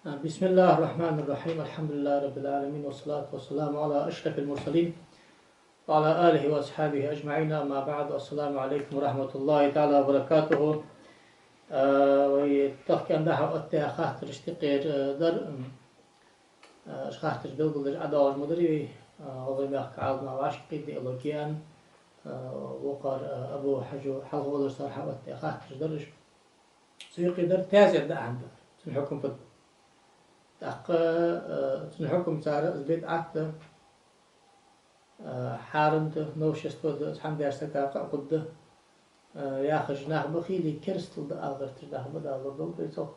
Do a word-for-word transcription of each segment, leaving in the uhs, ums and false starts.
بسم الله الرحمن الرحيم. الحمد لله رب العالمين، والصلاة والسلام على أشرف المرسلين وعلى آله وأصحابه أجمعين. أما بعد، السلام عليكم ورحمة الله تعالى وبركاته. А, вай тахкан дахьа оттадаь хаттараш тӀехьара, а, дар, м, а, уж хаттараш белгалдеш ӀодоагӀаш ма дарий вай, а, гӀалгӀай мехка Ӏалам вӀашагӀкхийтта диалогиян, а, вокхар, а, Абу Хьажа хьалха волаш цар хьаоттадаь хаттараш дар уж. Цу юкъе дар таьзет даа хӀама дар, цун хьукам фуд. ТӀаккха, а, цун хьукам цар из бидӀат да, а, хьарам да, новшество да, из хӀама деш сага кхы а хургда, а, яхаш нах ба, хилий керастал да ала гӀерташ нах ба, Дала лорадолда вай цох.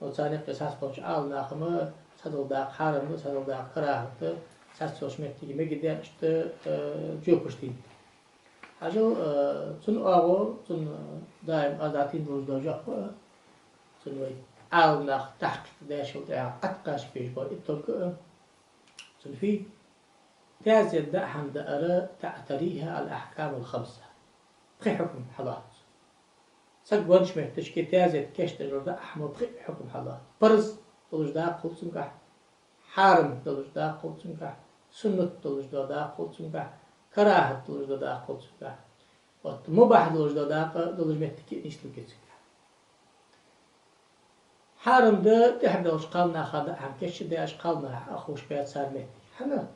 Но царна юкъе цхьацца болча Ӏалам наха-м цхьадола дакъа хьарам да, цхьадола дакъа карахӀат да, цхьацца йолча моттиге мегаргда аьнна, иштта, а, жопаш дийнад. Хьажал, а, цун оагӀув, цун, а, даим аз дӀатӀадилла долаш дола жоп а, цун вай Ӏалам наха тахькъикъ деш йолча тӀехьа Ӏаткъаш беш бола итог а, цун фу я: таьзет даа хӀама даар, تعتريها الأحكام الخمسة. Пхи хьукам хьалоац цун. Саг веннача моттиге таьзет кийчдеш дола даа хӀама пхи хьукам хьалоац. Парз долаш дакъа хул цунгахь, хьарам долаш дакъа хул цунгахь, суннат долаш дола дакъа хул цунгахь, карахӀат долаш дола дакъа хул цунгахь, вот мубахь долаш дола дакъа долаш моттиг а нийслургья цунгахь. Хьарам да тӀехьабелча кхалнаха даа хӀама кийчдаь, уж кхалнах Ӏохувшабаь цар моттиг. ХӀана?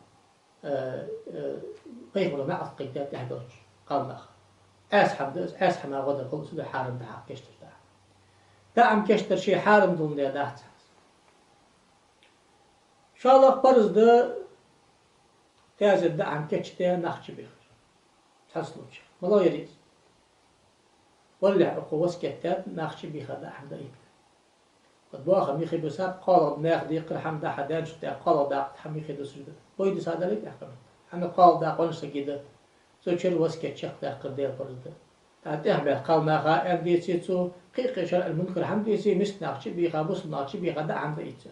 Э, э, пайхамара наӀалт кхийттад тӀехьабелча кхалнаха. Ӏеса хӀама да из, Ӏеса хӀамах гӀо дар хул цу, да хьарам да хьакийчдеш даа хӀама. Даа хӀама кийчдар ше хьарам долаш дац хӀанз. ШоллагӀа, парз да таьзет даа хӀама кийчдаь нах чубийхар. Цхьан случае. МалагӀа яр из? Валлахь, укхо васкет даьд, нах чубийха даа хӀама даийта. Вот боаха михе бусаб, кхоалагӀа наьха декхар хӀама даа хьа даьнначул тӀехьа кхоалагӀа дакъа хӀама михе дусаш да. Вай дисадар тӀехкъамат. ХӀана, кхоалагӀа дакъа веннача сага да. Цу чура васкет чакхдаккхар Даьла парз да. ТӀаккха тӀехьабаьхка кхалнаха аьнна деце цо, кхы а кхы шарӀан мункар хӀама деце, миска нах чубийха, бусалба нах чубийха даа хӀама даийта цо.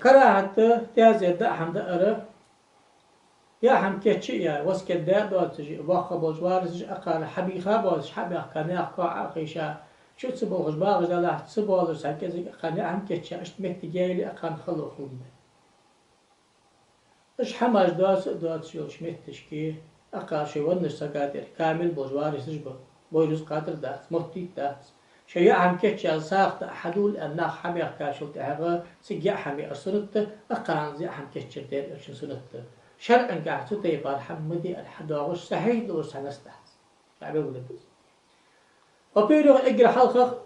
КарахӀат да таьзет даа хӀама даар, яа хӀама кийчъяь, васкет даь а доацаш, боккха болча варисаша акхар хьабийха а боацаш, хьабаьхка наьха коа Ӏохайша, чу ца болхаш багӀаш далахь, ца боалаш цхьа кӀезига акхарна яа хӀама кийчъяь, иштта моттиг яйла акхарна хало хул. Уж хӀамаш доаца а доацаш йолча моттигашка, акхар шоай веннача сага тӀера камил болаш варисаш ба, вай рузкъа тӀара дац, моттийта дац. Шоай яа хӀама кийчъяь сагӀа даа хьадувла аьнна нах хьабаьхкачул тӀехьагӀа, цига яа хӀама яар суннат да, акхарна из яа хӀама кийчъяр Даьла Элчан суннат да. ШарӀагахь цу тайпара хӀама ма де аьнна хьадоагӀаш сахьихь долаш цхьа насс дац. Ӏабелгала да из. Во-первых, эггара хьалха,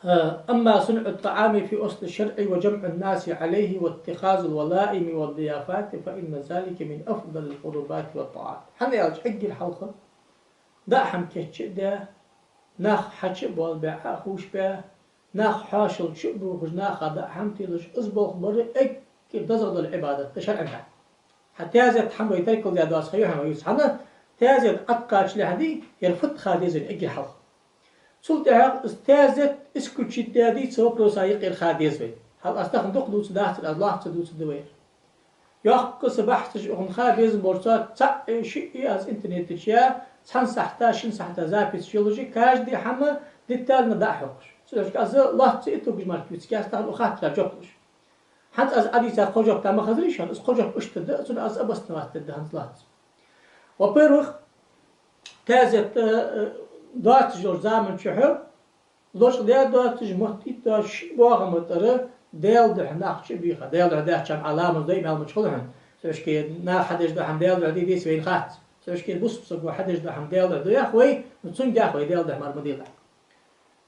а, أما صنع الطعام في أصل الشرع وجمع الناس عليه واتخاذ الولائم والضيافات فإن ذلك من أفضل القربات والطاعات. ХӀана аьлча, эггара хьалха даа хӀама кийчдаь, нах хьачубоалабаь, Ӏохувшабаь, нах хьоашалгӀа чубухаш, наха даа хӀама телаш, из болх бар эггара дезагӀа дола Ӏибадат да шарӀагахь. Хьа таьзет хӀама вай теркалдаь доаца ха ю хьона вай юс. ХӀана, таьзет Ӏаткъача лаьхьа дий, яр фуд ха дезар эггара хьалха. Цул тӀехьагӀа из таьзет исключить даь дий, цу вопроса юкъера ха деза вай. Хьал аз тахан дукха дувцаргдацар, аз лоацца дувцаргда вай. Йоккха са бахьсаш ухун ха безам болча цаӀ, шиъ аз интернета чу яь, цхьан сахьата, шин сахьата записаш йолаш я, каждый хӀама детально даа хьокхаш. Цудухьа аз лоацца итогаш мара вицкъаьста, тахан укх хаттара жоп луш. ХӀанз аз Ӏадийца кхо жоп дӀа ма хазарий шоана, из кхо жоп иштта да, цунна аз обосновать дергда хӀанз лоацца. Во-первых, таьзет, э, э, доацаш йолча заман чухь лочкъадаь доацаш, моттийта доацаш, ши боагӀама тӀара Даьла духьа нах чубийха, Даьла духьа даьча хӀама Ӏа ламаз дой, мел мачхала хьона. Цу шке наха хьадеш дола хӀама Даьла духьа дий, деций вайна хац. Цу шке бусалба саго хьадеш дола хӀама Даьла духьа да яхаш вай, ну, цунга яхаш вай Даьла духьа мара ма делахь.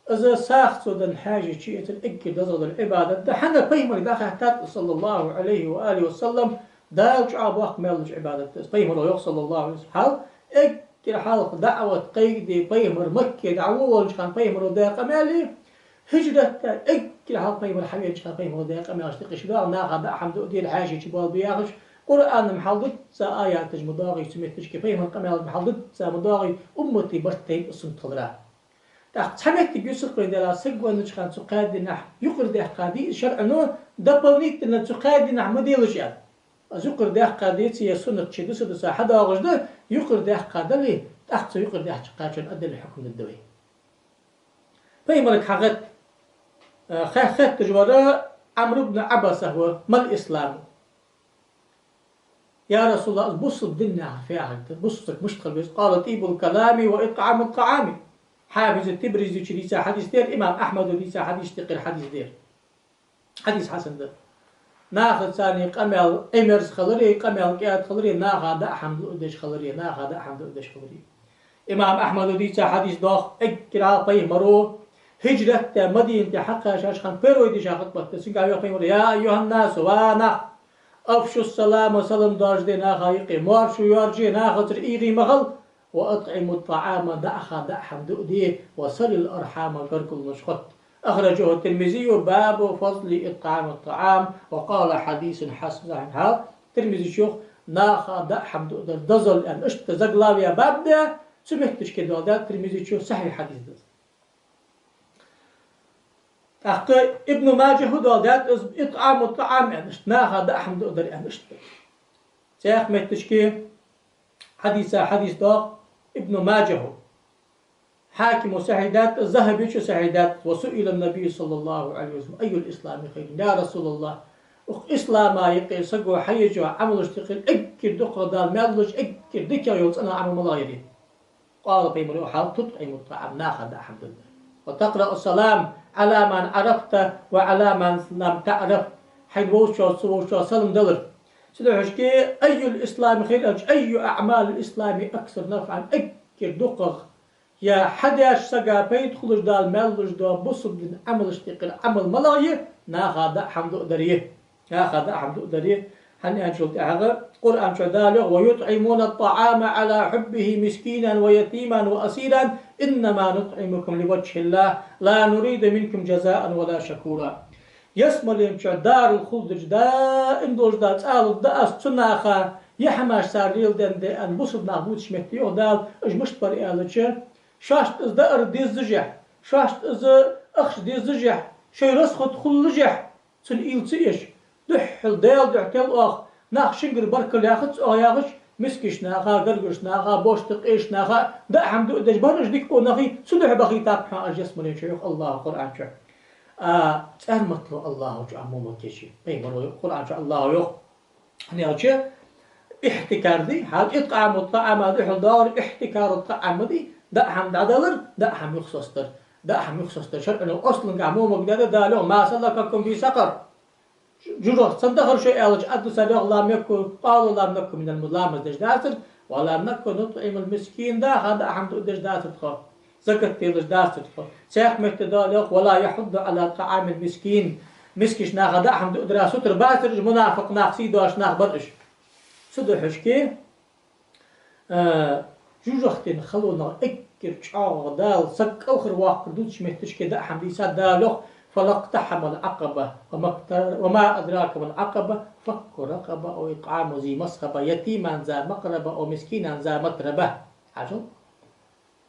Из сагӀа цо даь хьаьжи чуэцар эггара дезагӀа дола Ӏибадат да. ХӀана, пайхамарга дӀахаьттад, صلى الله عليه وآله وسلم, Дала чӀоагӀа боккха маьл луш Ӏибадат да из. Пайхамаро йоах, صلى الله عليه وسلم, хьал, эггара хьалха даӀват кхайкаде пайхамар Макке дӀаволавеннача хана пайхамаро даь къамаьл я, хӀижрат даь эггара хьалха пайхамар хьавенача хана пайхамаро даь къамаьлашта юкъе ши доагӀа наха даа хӀама дуа дела хьаьжи чу боалабе яхаш, Къуръана-м хьалдувц цхьа аяташ ма доагӀий цу моттигашка, пайхамара къамаьл-м хьалдувц цхьа ма доагӀий, уммата барт тайна из суннат хилара. ТӀаккха цхьа моттиг юсакх вайна дале, саг веннача хана цу кхаь дийнахьа юкъара даьккха дий из шарӀо, дополнительно цу кхаь дийнахьа ма делаш аьнна. Из юкъара даьккха деце, е суннат ше дуса-дуса хьадоагӀаш да, юкъара даьккха дале, тӀаккха цу юкъара даьхкача кхачарна а дале хьукам дергда вай. Пайхамарга хьахетт-, э, хе-, хетташ вар Ӏамр ибн Ӏабаса ва: «ما الإسلام؟» «Я Расулаллах, из бусалба дин яхар фу яхар да, бусалба саг мишта хила веза?» «قال: طيب الكلام وإطعام الطعام». Хьафиз ат-Тибризийчо дийца хьадис да ер, имам Ахьмада дийца хьадисашта юкъера хьадис да ер. Хьадис хьасан да. Нахаца царна къамаьл Ӏимерза хилари, къамаьл кӀаьда хилари, наха даа хӀама дуадеш хилари, наха даа хӀама дуадеш хилари. Имам Ахьмада дийца хьадис да-кх, эггара хьалха пайхамаро хӀижрат даь Мадинате хьакхаьчача хана первый дийша хутбат да. Цунгахь йоах пайхамаро: «يا أيها الناس, ва нах, أفشوا السلام, салам доаржаде наха юкъе, моаршо йоаржае, нахацара эгӀа ма хила, وأطعموا الطعام, даа хӀама, даа хӀама дуаде, وصلوا الأرحام, гаргалонаш хотта». أخرجه الترمذي، باب فضل إطعام الطعام، وقال: حديث حسن. Тирмизийчо наха даа хӀама дуадар дозал аьнна, иштта заглавие баб да, цу метташка доаладаьд Тирмизийчо, сахьихь хьадис да из. ТӀаккха Ибн Маджахьо доаладаьд из إطعام الطعام аьнна, иштта наха даа хӀама дуадар аьнна, иштта. Цхьаькха метташка хьадиса хьадис да-кх Ибн Маджахьо. Хьакимо сахьихь даьд, Захьабичо сахьихь даьд: «وسئل النبي صلى الله عليه وسلم: أي الإسلام خير؟» «Я Расулаллах, укх ислама юкъе саго хьаеш йола Ӏамалашта юкъера эггара дукхагӀа Дала маьл луш, эггара дикагӀа йола цӀена Ӏамал малагӀа я?» «قال», пайхамаро йоах хьалха: «تطعم الطعام, наха даа хӀама дуадар. وتقرأ السلام على من عرفت وعلى من لم تعرف». Хьайна вовзачоа, ца вовзачоа салам далар. Цудухьа шке: «أي الإسلام خير» аьлча, «أي أعمال الإسلام أكثر نفعا», эггара дукхагӀа е хьадеш сага пайда хулаш, Дала маьл луш дола бусалба дина Ӏамалашта юкъера Ӏамал малагӀа я? Наха даа хӀама дуадар я. Наха даа хӀама дуадар я. ХӀана аьлча, цул тӀехьагӀа Къуръан чу Дала йоах: «ويطعمون الطعام على حبه مسكينا ويتيما وأسيرا إنما نطعمكم لوجه الله لا نريد منكم جزاء ولا شكورا». Ялсмален чу дарал хулдича, даим долаш да цӀалуд да аз цу наха, е хӀамаш цар леладенна да аьнна, бусалба нах бувцача метте йоах Дала, уж мишта бар аьлча, шоашта из даар деззашехь, шоашта из ахча деззашехь, шоай расход хуллашехь, цун уйла ца еш, духхьал Даьла духьа тел оаха, нах шингара баркал яхац оаха яхаш, мискача наха, гаргарча наха, бошта къеча наха даа хӀама дуадеш бар уж дика къонахий, цудухьа бахийтаб хьона уж ялсмален чу, йоах АллахӀа Къуръан чу. А цӀарматла АллахӀа чу мо ма кийчъе. Пайхамаро йоах, Къуръан чу АллахӀа йоах. ХӀана аьлча, ихьтикар да, хьал إطعام الطعام духьал доагӀар ихьтикару тӀаӀам да, даа хӀама дӀадалар, даа хӀама юхасоцадар. Даа хӀама юхасоцадар. ШарӀо аслангахь мо магадаьд, Дала йоах: «ما سلككم في سقر؟» ЖожагӀате сенна дахар шо аьлча, Ӏадда цар йоах: «لم نك», قالوا: «لم نك من الم-», ламаз деш дацар, «ولم نك نطعم المسكين», даа хӀама, даа хӀама дуадеш дацар тхо. Закат делаш дацар тхо. Цхьаькха метте Дала йоах: «ولا يحض على طعام المسكين». Мискача наха даа хӀама дуадарах сутара бацар уж, мунафикъ нах, сий доацаш нах бар уж. Цудухьа шке, а, жожагӀатен халонах эггара чӀоагӀагӀа Дала саг кӀалхарваккхар дувцача метте шке даа хӀама дийцад Дала йоах: «فلا اقتحم العقبة وما اقت-، وما أدراك ما العقبة، فك رقبة أو إطعام ذي مسغبة، يتيما ذا مقربة أو مسكينا ذا متربة». Хьажал?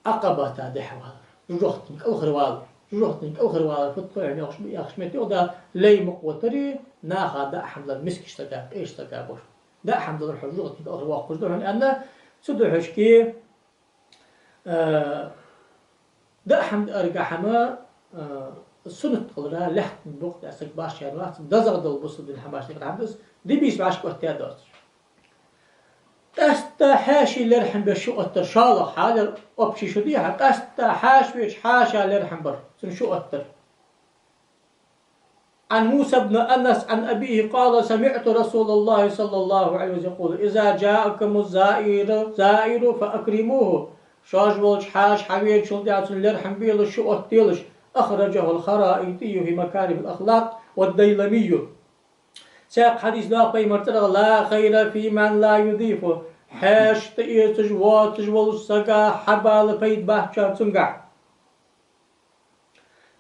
Ӏакъабата дехьавалар, жожагӀатен кӀалхарвалар, жожагӀатен кӀалхарвалар фуд хой хьона яхаш, яхача метте йоах Дала: лай мукъа витари, наха даа хӀама далар, мискача сага, къеча сага бохаш. Даа хӀама далар хьо жожагӀатен кӀалхарвоаккхаш да хьона аьнна, цудухьа шке, а, даа хӀама даарга хӀама, а, суннат хилара лаьттан букъа тӀа саг башха яр вац, дезагӀа дола бусалба дина хӀамаш тӀа хӀама да из, дибийс вӀашка оттадаь доацаш. Къаьстта хьаьший лерхӀам беш шу оттар, шоллагӀа хьал яр, общий шу дий хьа, къаьстта хьаьша веча хьаьша лерхӀам бар, цун шу оттар. عن موسى بن أنس عن أبيه قال: سمعت رسول الله صلى الله عليه وسلم يقول: إذا جاءكم الزائر، زائر فأكرموه. Шоаш волча хьаьша хьавечул тӀехьагӀа цунна лерхӀам белаш, шу оттаделаш. أخرجه الخرائطي في مكارم الأخلاق والديلمي. Цхьаькха хьадис да пайхамара цӀерагӀа: لا خير في من لا يضيف. Хьаьша тӀаэцаш воацаш волча сага хьабала пайда бац цунгахь.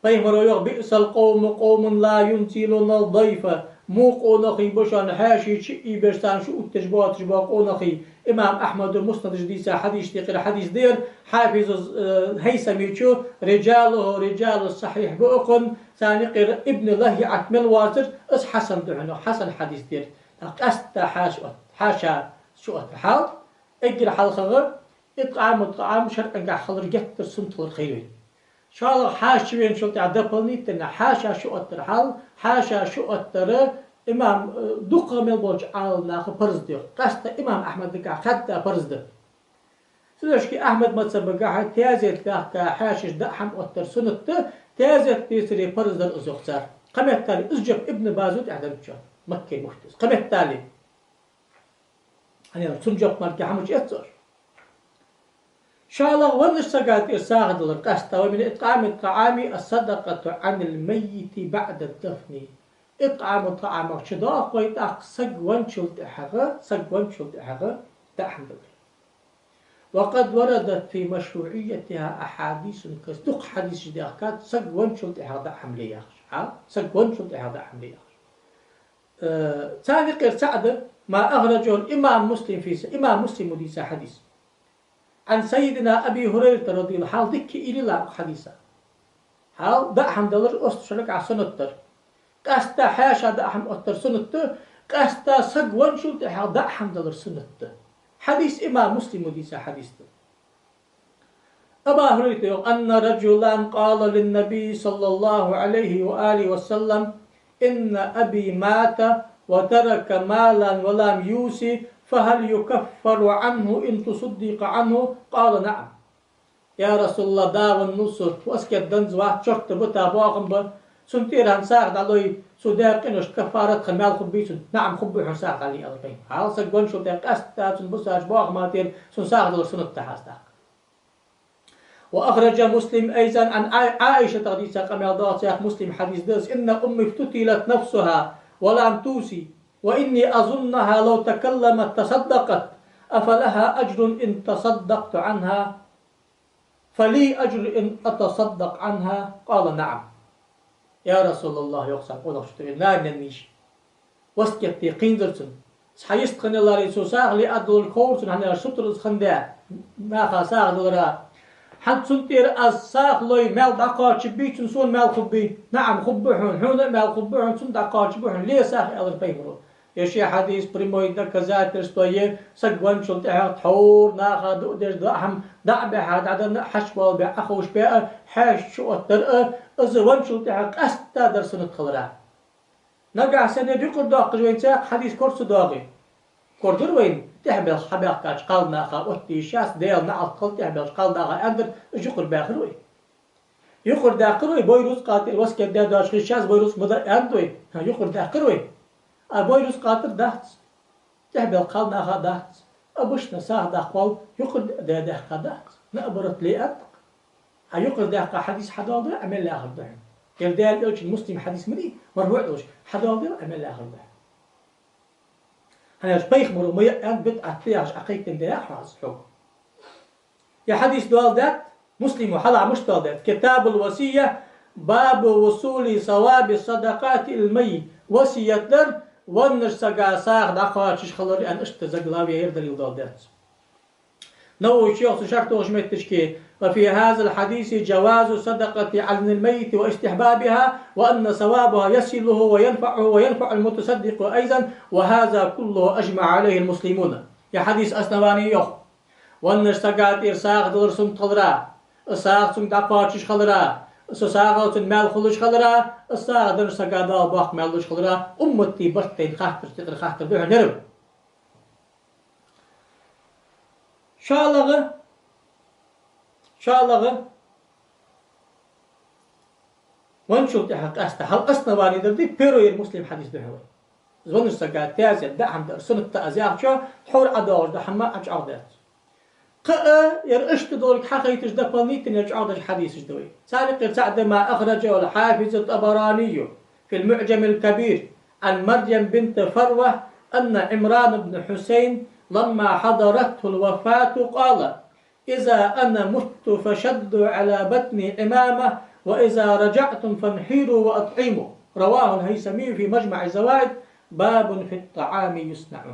Пайхамаро йоах: بئس القوم قوم لا ينزلون الضيف. Во къонахий ба шоана хьаьший чу а ийбеш, царна шу оттадеш боацаш бола къонахий. Имам Ахьмада Муснада чу дийца хьадисашта юкъера хьадис да ер, Хьафиз, э, ХӀайсамичо: رجاله رجال الصحيح ба укхун, царна юкъера Ибн ЛахӀиӀат мел воацар, из хьасан да хьона, хьасан хьадис да ер. ТӀаккха къаьстта хьаьша от-, хьаьша шу оттар хьал, эггара хьалхагӀа, итӀаӀаму тӀаӀам шарӀангахь хилар геттара суннат хилар хайр вайна. ШоллагӀа хьаша чувеначул тӀехьагӀа дополнительно хьаша шу оттар хьал, хьаша шу оттар имам, э, дукхагӀа мел болча Ӏаламнаха парз да йоах. Къаьстта имам Ахьмадагахьа хадда парз да. Цудухьа Ахьмада мазхӀабагахьа тезет баьхка хьаша чу даа хӀама оттар суннат да, тезет дийцаре парз дар из йоах цар. Кхыметтел из жоп Ибн Базо тӀехьа деннача, Маккан муфтес. Кхыметтел. ХӀана аьлча цун жоп мара хӀама чу эццаш. ШоллагӀа веннача сага тӀера сагӀа далар къаьстта: ومن إطعام الطعام الصدقة عن الميت بعد الدفن. ИтӀӀаму тӀаӀамах чудоагӀа вай тӀаккха саг венначул тӀехьагӀа, саг венначул тӀехьагӀа даа хӀама далар. وقد وردت في مشروعيتها أحاديث كثيرة. Дукха хьадисаш даьхкад, саг венначул тӀехьагӀа даа хӀама ле яхаш. Хьа? Саг венначул тӀехьагӀа даа хӀама ле яхаш. Э, царна юкъера цаӀ да, ما أخرجه الإمام مسلم في ص-، имам Муслима дийца хьадис. عن سيدنا أبي هريرة رضي الله عنه, хьал дикка уйла йилла укх хьадиса. Хьал даа хӀама далар оцу шарагахьа суннат дар. Къаьстта хьаша даа хӀама оттар суннат да, къаьстта саг венначул тӀехьагӀа даа хӀама далар суннат да. Хьадис имам Муслима дийца хьадис да. Абу Хурайрата йоах: أن رجلا قال للنبي صلى الله عليه وآله وسلم: إن أبي مات وترك مالا ولم يوص، فهل يكفر عنه إن تصدق عنه؟ قال: نعم. Я РасулаллахӀ, да веннав со, васкет данза вац, чорта бита боахам ба, цунна тӀера хьа сагӀа дӀалой, цо даь къиношта каффарат хинна маьл хургбий цунна? НаӀам, хургба хьона сагӀа дӀале, аьлар пайхамара. Хьал саг венначул тӀехьагӀа къаьстта цунна бусалба боахама тӀера цунна сагӀа далар суннат да хьа из тӀаккха. وأخرج مسلم أيضا عن عا-، عائشة, тӀаккха дийца къамаьл доагӀа цхьа Муслима хьадис да из: إن أمي افتتلت نفسها ولم توص، وإني أظنها لو تكلمت تصدقت، أفلها أجر إن تصدقت عنها؟ فلي أجر إن أتصدق عنها؟ قال: نعم. Я РасулаллахӀ, йоах цар, къонахчо, тӀера нана нанна йиша васкет де кхийнадар цунна. Цхьа йист хинна яларе, цо сагӀа ле а долаш ховра цунна, хӀана аьлча сутара из хиннадаь, наха сагӀа далара. ХӀанз цунна тӀера аз сагӀа лой, маьл дӀакхоачаргбий цунна, сона маьл хургбий? НаӀам, хургба хьона, хьона а маьл хургба хьона, цунна дӀакхоачаргба хьона, ле сагӀа, аьлар пайхамара. Ер ши хьадис прямой доказательство я, саг венначул тӀехьагӀа тхьовра наха дуадеш даа хӀама дӀа а баьхьа, дӀаденна а, хьачубоалабаь а, Ӏоховшабаь а, хьаша чу оттар а, из венначул тӀехьагӀа къаьстта дар суннат хилара. Нагахьа санна юкъара доаккхаш вайна цхьаккха хьадис кора ца доагӀе. Кора дора вайна, тӀехьа белха хьабаьхкача кхалнаха оттае йиш яц, Даьла наӀалт хилда тӀехьа белхача кхалнаха, аьннадар, из юкъара баьхар вай. Юкъара даьккхар вай, бой рузкъа тӀера васкет даь доацаш хилча, из бой рузкъа ма даа аьннад вай. ХӀа, юкъара даьккхар вай. А бой рузкъа тӀера дац. ТӀехьа белха кхалнаха дац. Обычно сагӀа даккха вол юкъара даь даьккха дац. Наоборот, ле аьннад-кх. Хьа юкъара даьккха хьадис хьадоаладой, Ӏа мел яхар да хьона. Ер Даьла Элчан, Муслима хьадис ма дий, марфуӀ долаш, хьадоаладой, Ӏа мел яхар да хьона. ХӀана аьлча пайхамара ма йиъ аьннад, бидӀат да яхаш, Ӏа кхайкаденна да яхаш хьо из хьога. Ер хьадис доаладаьд Муслима, хьалха мишта доаладаьд: كتاب الوصية، باب وصول ثواب الصدقة إلى الميت. Васкет дар веннача сага сагӀа дӀакхоачаш хилар аьнна, иштта заглавие яр, далил доаладаьд цо. Нававийс йоах цун шархь тохача моттигашка: وفي هذا الحديث جواز الصدقة عن الميت واستحبابها، وأن ثوابها يصله وينفعه وينفع المتصدق أيضا، وهذا كله أجمع عليه المسلمون. Ер хьадиса основани йоах: веннача сага тӀера сагӀа далар суннат хилара, из сагӀа цунга дӀакхоачаш хилара, из сагӀал цунна маьл хулаш хилара, из сагӀа деннача сага Дала боккха маьл луш хилара уммата барт тайна хаттарашта юкъера хаттар да хьона ер. ШоллагӀа, шоллагӀа, венначул тӀехьагӀа къаьстта хьал основани дар да, первый ер Муслима хьадис да хьона вай. Из веннача сага тезет, даа хӀама дар суннат да из яхачоа, тхьовра ӀодоагӀаш дола хӀама Ӏа чӀоагӀдаьд. Кхы а ер иштта долга хьахайташ дополнительно чӀоагӀдеш хьадисаш да вай. Царна юкъера цаӀ да: ما أخرجه الحافظ الطبراني في المعجم الكبير عن مريم بنت فروة أن عمران بن حصين لما حضرته الوفاة قال: إذا أنا مت فشدوا على بطني عمامة، وإذا رجعتم فانحروا وأطعموا. رواه الهيثمي في مجمع الزوائد، باب في الطعام يصنع.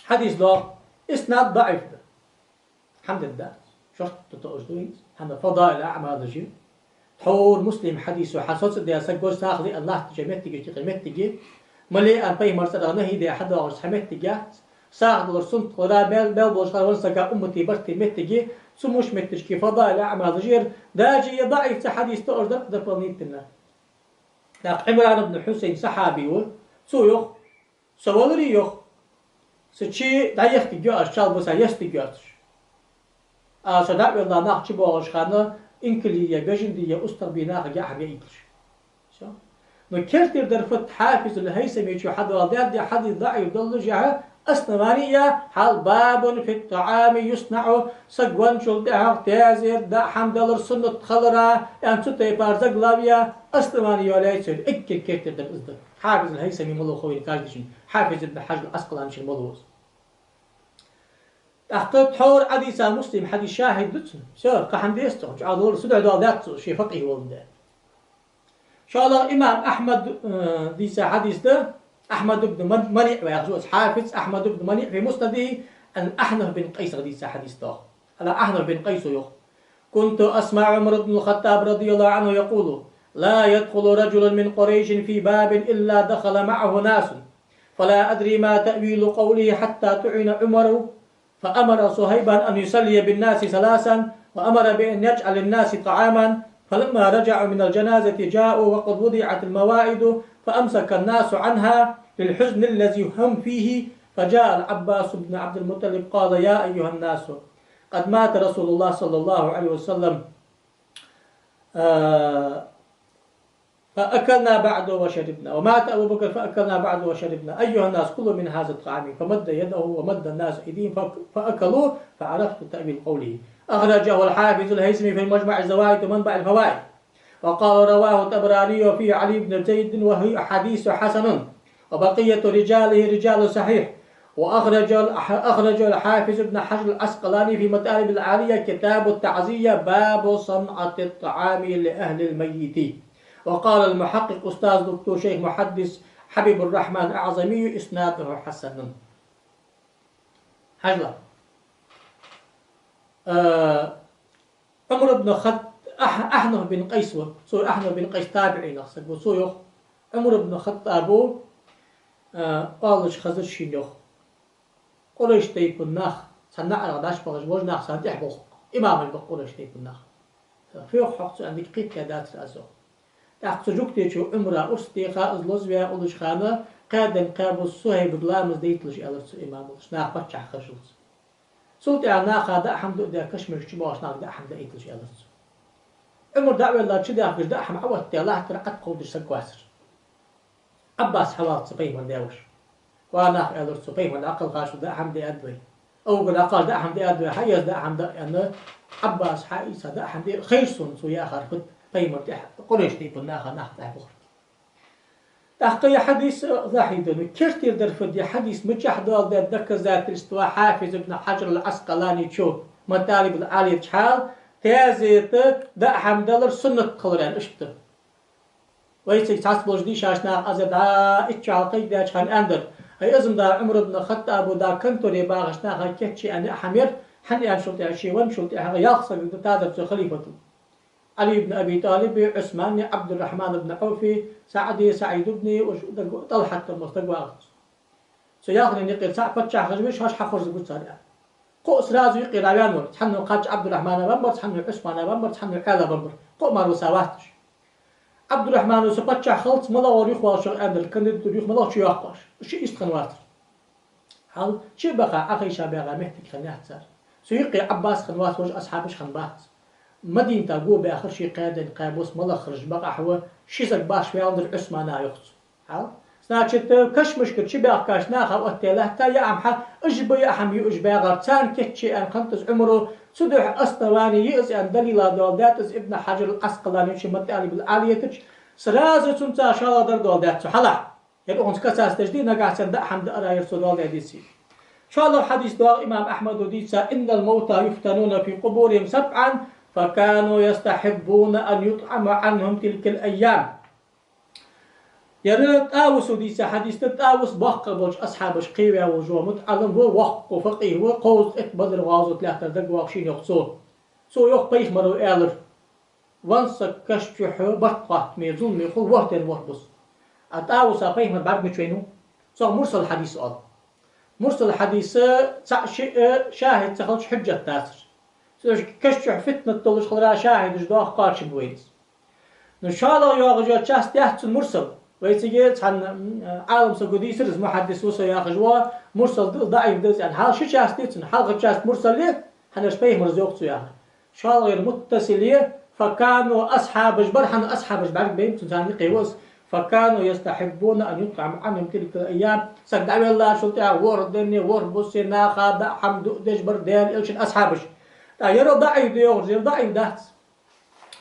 Хьадис доагӀа, иснад даӀиф да. ХӀама дергдац. Шортта тоъаш да из. ХӀана, фадаил аӀмалаш я. Тхьовра Муслима хьадисо хьасоцадаь, саг вар сагӀа ле аьнна латтача моттигашта юкъера моттиг я. Ма ле аьнна пайхамара цӀерагӀа нахьи даь хьадоагӀаш цхьа моттиг яц. СагӀа далар суннат хилара, мел, мел болаш хилара веннача сага уммата барт тайна моттиг я. Цу муш метташка фадаил аӀмалаш яр, даже ер даӀиф цхьа хьадис тоъаш дар дополнительно. ТӀаккха Ӏимран ибн Хьусайн сахьаби ва, цо йоах, со валаре йоах, са чу дӀаяхкаргйоацаш, чалбаса ястаргйоацаш. А со дӀавелла нах чубоагӀаш хана, инкале е, бежанде е, устагӀа бе нахага хӀама яийталаш. Всё. Но кертера дар фуд, Хьафизул ХӀайсамечо хьадоаладаьд ер хьадис даӀиф доллашехь, основани я хьал: «باب في الطعام يصنع», саг венначул тӀехьагӀа тезета даа хӀама далар суннат хилара, аьнна цу тайпара заглавие, основани йолаяьй цо, эггара кертера дар из да. Хьафизул ХӀайсами малав ховш ва каждый шин, Хьафиз ибн Хьажар Ӏаскъалани шин малав из. ТӀаккха тхьовра Ӏадийца Муслима хьадис шахӀид да цун. Всё, кхы хӀама дезац цох, чӀоагӀа лора, цудухьа доаладаьд цо, ше факъихӀ воландаь. ШоллагӀа имам Ахьмада, э, дийца хьадис да, Ахьмад ибн Ман-, МаниӀ ва яхаш, Хьафиз Ахьмад ибн МаниӀ في مسنده عن أحنف بن قيس дийца хьадис да. ХӀана, Ахьнаф бин Къайса йоах: «كنت أسمع عمر بن الخطاب رضي الله عنه يقول: لا يدخل رجل من قريش في باب إلا دخل معه ناس، فلا أدري ما تأويل قوله حتى طعن عمر، فأمر صهيبا أن يصلي بالناس ثلاثا، وأمر بأن يجعل للناس طعاما، فلما رجعوا من الجنازة جاءوا وقد وضعت الموائد، فأمسك الناس عنها للحزن الذي هم فيه، فجاء العباس بن عبد المطلب قال: يا أيها الناس، قد مات رسول الله صلى الله عليه وسلم، آه، فأكلنا بعده وشربنا، ومات أبو بكر فأكلنا بعده وشربنا، أيها الناس، كلوا من هذا الطعام.» فمد يده ومد الناس أيديهم فأك-، فأكلوا، فعرفت تأويل قوله. أخرجه الحافظ الهيثمي في مجمع الزوائد ومنبع الفوائد. وقال رواه الطبراني في علي بن زيد وهو حديث حسن، وبقية رجاله رجال صحيح. وأخرج الح-، أخرج الحافظ ابن حجر العسقلاني في مطالب العالية كتاب التعزية باب صنعة الطعام لأهل الميت. وقال المحقق أستاذ دكتور شيخ محدث حبيب الرحمن الأعظمي: إسناده حسن. Хьажал. Э, Ӏумар ибн Хат-, Ахь-, Ахьнаф бин Къайс ва. Цо Ахьнаф бин Къайс табиӀинех саг ва. Цо йоах, Ӏумар ибн Хаттаба, а, оалаш хазар шийна йоах: Къурайш тайпан нах, цхьан наӀарах дӀачубахача вож нах царна тӀехьа болх. Имамаш ба Къурайш тайпан нах. Фу йоах хьога цо аьнна, дика кхетадаьдацар аз, йоах. ТӀаккха цу жугтечо Ӏумара урс теха, из лозаваь уллача хана, кхаь ден кхаь бус Сухьайбага ламаз дайталаш, аьлар цу имамалаша, наха паччахь хержалца. Цул тӀехьагӀа наха даа хӀама дуадаь, кашамашка чубоагӀача наха даа хӀама даийталаш, аьлар цо. Ӏумар дӀа а ваьнна, чудахкаш даа хӀама Ӏооттадаь, латтара Ӏаткховдаш саг вацар. Ӏаббас хьавоагӀа цу пайхамара даь-воша. Ва нах, аьлар цо, пайхамар дӀакхалхачул даа хӀама диад вай. Абу Бакр дӀакхалхача даа хӀама диад вай, хьаэца даа хӀама даа, аьнна, Ӏаббаса, хьаийца даа хӀама ди, хайр сона цо яхар фуд, пайхамара тӀехьа, Къурайш тайпан наха нах тӀехьа бухарг. ТӀаккха ер хьадис, э, захьи да, ну, кертера дар фуд, ер хьадис мичахьа доаладаьд доказательство Хьафиз ибн Хьаджар ал-Ӏаскъаланичо Маталиб ал-Ӏалийча хьал, тезета даа хӀама далар суннат хилар аьнна, иштта. Вайцига цхьацца болча дийшача наха аз дӀа итт шу хьалкхайкадаьча хана аьннадар: «ХӀай, из-м да Ӏумар ибн Хаттаба да конторе багӀача наха кийчъяь аьнна хӀама яр, хӀана аьлча шул тӀехьа, ше венначул тӀехьагӀа ялх саг да тадар цу халифатал. Ӏали ибн Аби ТӀалиби, Ӏусмани, Ӏабдуррахьман ибн Ӏауфи, СаӀди, СаӀид ибни, уж даг-, ТӀалхьат тӀа мос дагавагӀац». Цу ялханна юкъера цаӀ паччахь хержа веш, хьажа хьахорзаргва цар, аьнна. Кхоъ сразу юкъера дӀаваьннавар, цхьанне кхаччалца Ӏабдуррахьмана веннавар, цхьанне Ӏусмана веннавар, цхьанне Ӏаьлас веннавар. Кхоъ марвиса вацар уж. Ӏабдуррахьмана, со паччахь хилалца малагӀа вар юхавоалаш, аьннадар, кандидатура юха малагӀа чуйоаккх оаш. Уж иштта хиннавацар. Хьал, чу а баха, Ӏохайша багӀа моттиг хиннаяц цар. Цу юкъе Ӏаббас хиннавац, вож асхьабаш хиннабац. Мадинате го баьхар ше кхаь ден кхаь бус, малагӀа хержа бакъахьа ва, ши саг башха ваьннадар Ӏусмана, йоах цо. Хьал? Значит, кашамашкара чубаьхкача наха оттадаь латта яа хӀама, уж ба яа хӀама юаш багӀар, царна кийчъяь аьнна хиннад из Ӏумара, цудухьа основани я из аьнна далила доаладаьд из Ибн Хьаджар ал-Ӏаскъаланичо Маталиб ал-Ӏалийча, сразу цунца шоллагӀа дар доаладаьд цо хьалха. Ер укхунца касаться деш дий, нагахьа санна даа хӀама даарах ер цо доаладаь деций. ШоллагӀа хьадис доагӀа имам Ахьмада дийца: «إن الموتى يفتنون في قبورهم سبعا فكانوا يستحبون أن يطعم عنهم تلك الأيام». Ер ТӀавуса дийца хьадис да, ТӀавус боккхагӀа болча асхьабашка кхеваь вола МутаӀаллим ва, воккха факъихӀ ва, кховзткъеи итт Бадр гӀазот лаьттар дагавоагӀаш шийна йоах цо. Цо йоах, пайхамара аьлар: «Венна саг каша чу барт хатта ме зуламе хул, ворхӀ ден ворхӀ бус». А ТӀавуса пайхамара бӀарга мича вайнав? Цох мурсал хьадис оал. Мурсал хьадис цаӀ-шиъ шахӀид ца хилча хьуджат дацар. Цу каша чу фитнат долаш хилара шахӀидаш доаха кхоачам ба вайна из. Ну, шоллагӀа йоагӀаш йола часть яц цун мурсал. Вай цига цхьан, м, Ӏалам саго дийцар из, мухьаддис ва со яхаш ва, мурсал да, даӀиф да из аьнна. Хьалха ши часть я цун, хьалхара часть мурсал я, хӀана аьлча пайхамара из йоах цо яхар. ШоллагӀа яр муттасил я, فكانوا, асхьабаш бар, хӀана асхьабаш бӀаргабайнаб цун, царна юкъе ва из. فكانوا يستحبون أن يطعم عنهم تلك الأيام. Саг дӀавеллачул тӀехьагӀа ворхӀ дийнахьа, ворхӀ бусеи наха даа хӀама дуадеш бар Даьла Элчан асхьабаш. ТӀаккха яр даӀиф да йоахар, яр даӀиф дац.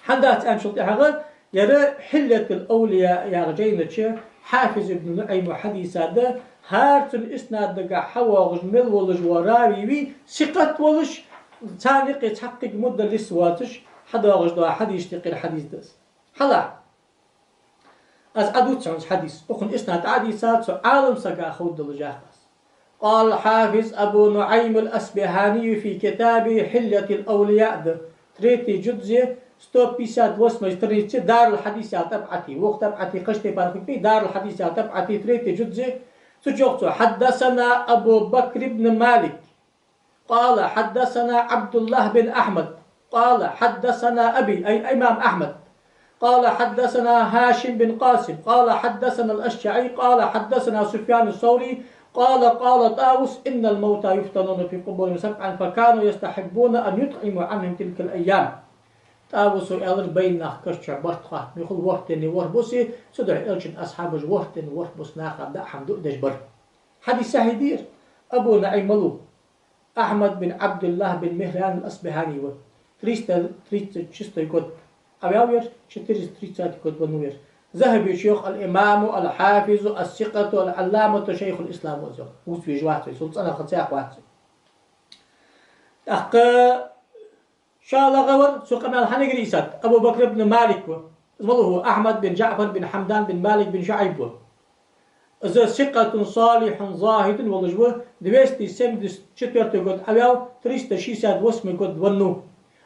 ХӀана дац аьнначул тӀехьагӀа, яр Хьилятул-Авлия яхача жайна чу Хьафиз ибн НуӀайма хьадийцад, хӀара цун иснадагахьа хьавоагӀаш мел волаш вола рави вий, сикъат волаш, царна юкъе цхьаккха мудаллис воацаш, хьадоагӀаш дола хьадисашта юкъера хьадис да из. Хьалха аз Ӏадувц хьона из хьадис. Укхун иснад Ӏадийца, цу Ӏалам сага ховргдолаш яхар аз. قال الحافظ أبو نعيم الأصبهاني في كتابه حلية الأولياء да, третий джузе, сто пятьдесят восьмой странице, Дарул-Хьадис яха тӀабӀате, вокх тӀабӀате кхыча тайпара хургбий, Дарул-Хьадис яха тӀабӀате, третий джузе, цу чу йоах цо: حدثنا أبو بكر بن مالك قال حدثنا عبد الله بن أحمد قال حدثنا أبي، أي الإمام أحمد، قال حدثنا هاشم بن قاسم قال حدثنا الأشجعي قال حدثنا سفيان الثوري قال قال طاووس إن الموتى يفتنون في قبورهم سبعا فكانوا يستحبون أن يطعموا عنهم تلك الأيام. ТӀавуса аьлар, байна нах каша чу барт хоаттам бихьул ворхӀ дийнахьа, ворхӀ бусеи, цудухьа Элчан асхьабаш ворхӀ дийнахьа, ворхӀ бус наха даа хӀама дуадеш бар. Хьадис сахьихь да ер. Абу НуӀайм малув? Ахьмад бин Ӏабдуллахь бин Михьран ал-Асбахьани ва. Триста тридцать шестой год Ӏаваьв ер, четыреста тридцатый год веннав ер. Захьабечо йоах: الإمام الحافظ الثقة العلامة شيخ الإسلام ва из йоах. Вувц везаш вац вай, цул цӀенагӀа ха ца яха вац вай. ТӀаккха шоллагӀа вар, цу къамаьл хьанагара ийцад, Абу Бакр ибн Малик ва. Из малув? Ахьмад бин ДжаӀфар бин Хьамдан бин Малик бин ШуӀайб ва. Из ثقة صالح زاهد волаш ва, двести семьдесят четвёртый год Ӏаваьв, триста шестьдесят восьмый год веннав.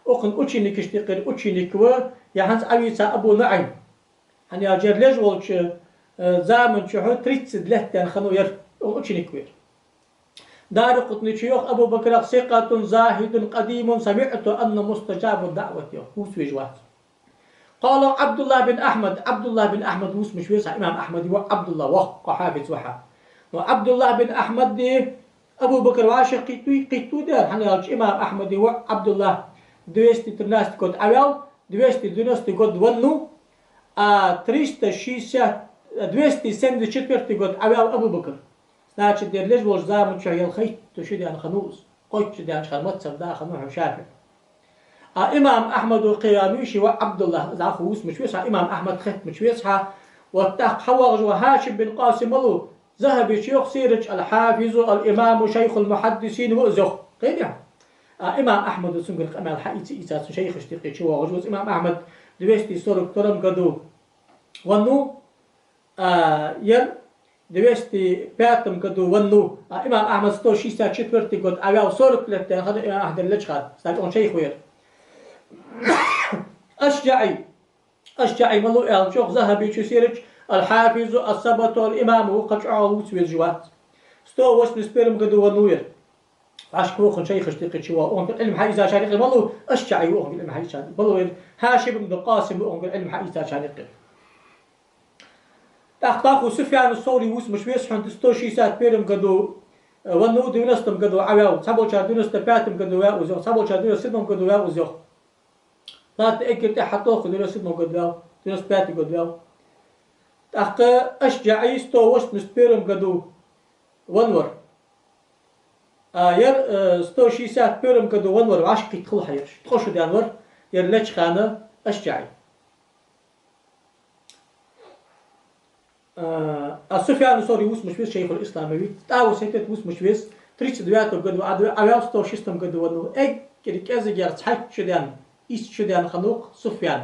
Укхун ученикашта юкъера ученик ва, е хӀанз Ӏавийца Абу НуӀайм. ХӀана аьлча ер леш волча, э, заман чухь тридцать лет даьнна хиннав ер, укхун ученик ва ер. Даракъутнечо йоах Абу Бакрах: ثقة زاهد قديم سمعت أنه مستجاب الدعوة йоах. Вувц везаш вац. قال عبد الله بن أحمد, Ӏабдуллахь бин Ахьмад вувц мича веза хьа, имам Ахьмада воӀ Ӏабдуллахь, воккха хьафиз ва хьа. Но Ӏабдуллахь бин Ахьмада Абу Бакр вӀашагӀкхийттавий? Кхийттав дера, хӀана аьлча имам Ахьмада воӀ Ӏабдуллахь двести тринадцатый год Ӏаваьв, двести девяностый год веннав, а триста шестьдесят, двести семьдесят четвёртый год Ӏаваьв Абу Бакр. Значит, ер леш волча заман чухь ялхайтта шу даьнна хиннав из. Кхойтта шу даьннача хана мазхӀаб да хиннав хьона ШафиӀий. А имам Ахьмада кхы веннав ший воӀ Ӏабдуллахь, из Ӏа вувц мича веза хьа, имам Ахьмад хетта мича веза хьа. Вот тӀаккха хьавоагӀаш вола Хьашим бин Къасим малув? Захьабечо йоах серача: الحافظ الإمام شيخ المحدثين ва из йоах. Кхетий хьона? А имам Ахьмада цунгара къамаьл хьаийца, ийца, цун шайхашта юкъе чувоагӀаш ва из. Имам Ахьмад двести сорок втором году веннав, а ер двести пятом году веннав, а имам Ахьмад сто шестьдесят четвёртый год Ӏаваьв, сорок лет даьнна хиннав имам Ахьмада леча хана, значит, укхун шайх ва ер. АшжаӀий. АшжаӀий малув аьлча, йоах Захьабечо серача: الحافظ الثبت الإمام ва, кхы чӀоагӀа вувц везаш вац. Сто восемьдесят первом году веннав ер. ВӀашка ва укхун шайхашта юкъе чувоагӀа. Укхунгара Ӏилма хьаийцачарна юкъера малув? АшжаӀий ва укхунгара Ӏилма хьаийцачарна. Малув ер? Хьашим бин Къасим ва укхунгара Ӏилма хьаийцачарна юкъера. ТӀаккха дӀахо Суфьяну Саври вувц мича веза хьона, сто шестьдесят первом году, э, веннав, девяностом году Ӏаваьв, цхьаболчар девяносто пятом году ваьв из йоах, цхьаболчар девяносто седьмом году ваьв из йоах. Ладно, эггара тӀехьа хьатоху, девяносто седьмом году ваьв, девяносто пятый год ваьв. ТӀаккха АшжаӀий сто восемьдесят первом году веннав ер. А ер, э, сто шестьдесят первом году веннав ер, вӀашагӀкхийтта хул хьа ераш. Ткъо шу даьнна вар ер леча хана АшжаӀий. А, а Суфьяну Саври вувц мича веза, шайхул-ислам вий? ТӀавус хӀаьта вувц мича веза, тридцать девятом году Ӏаваьв, сто шестом году веннав. Эггара кӀезигагӀа цхьайтта шу даьнна, итт шу даьнна хиннав-кх Суфьян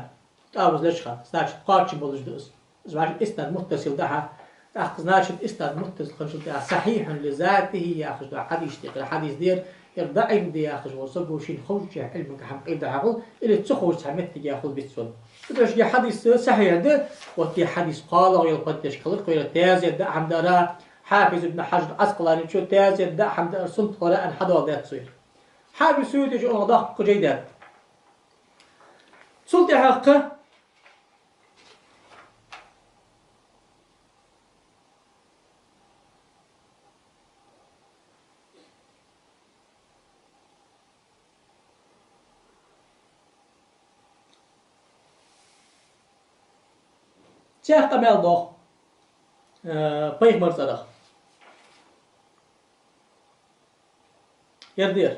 ТӀавус леча хана. Значит, кхоачам болаш да из. Из вӀаши иснад муттасил да хьа. ТӀаккха, значит, иснад муттасил хинначул тӀехьагӀа сахьихьун ли затихӀи яхаш дола хьадисашта юкъера хьадис да ер, ер даӀиф да яхаш вола саго шийна ховча Ӏилмага хӀама къайла хьахул, или ца ховча цхьа моттиге хул бицвала. Цудухьа хьадис сахьихь да, вот ер хьадис кхоалагӀа йола поддержка хилар кхоъ ер, таьзет даа хӀама даар, Хьафиз ибн Хьажар Ӏаскъаланичо таьзет даа хӀама даар суннат хилар аьнна хьадоаладаьд цо ер. Хьафиз Суютечо оаха доккха жай даьд. Цул тӀехьагӀа цхьа къамаьл доагӀа, э, пайхамара цӀерагӀа. Ер да ер.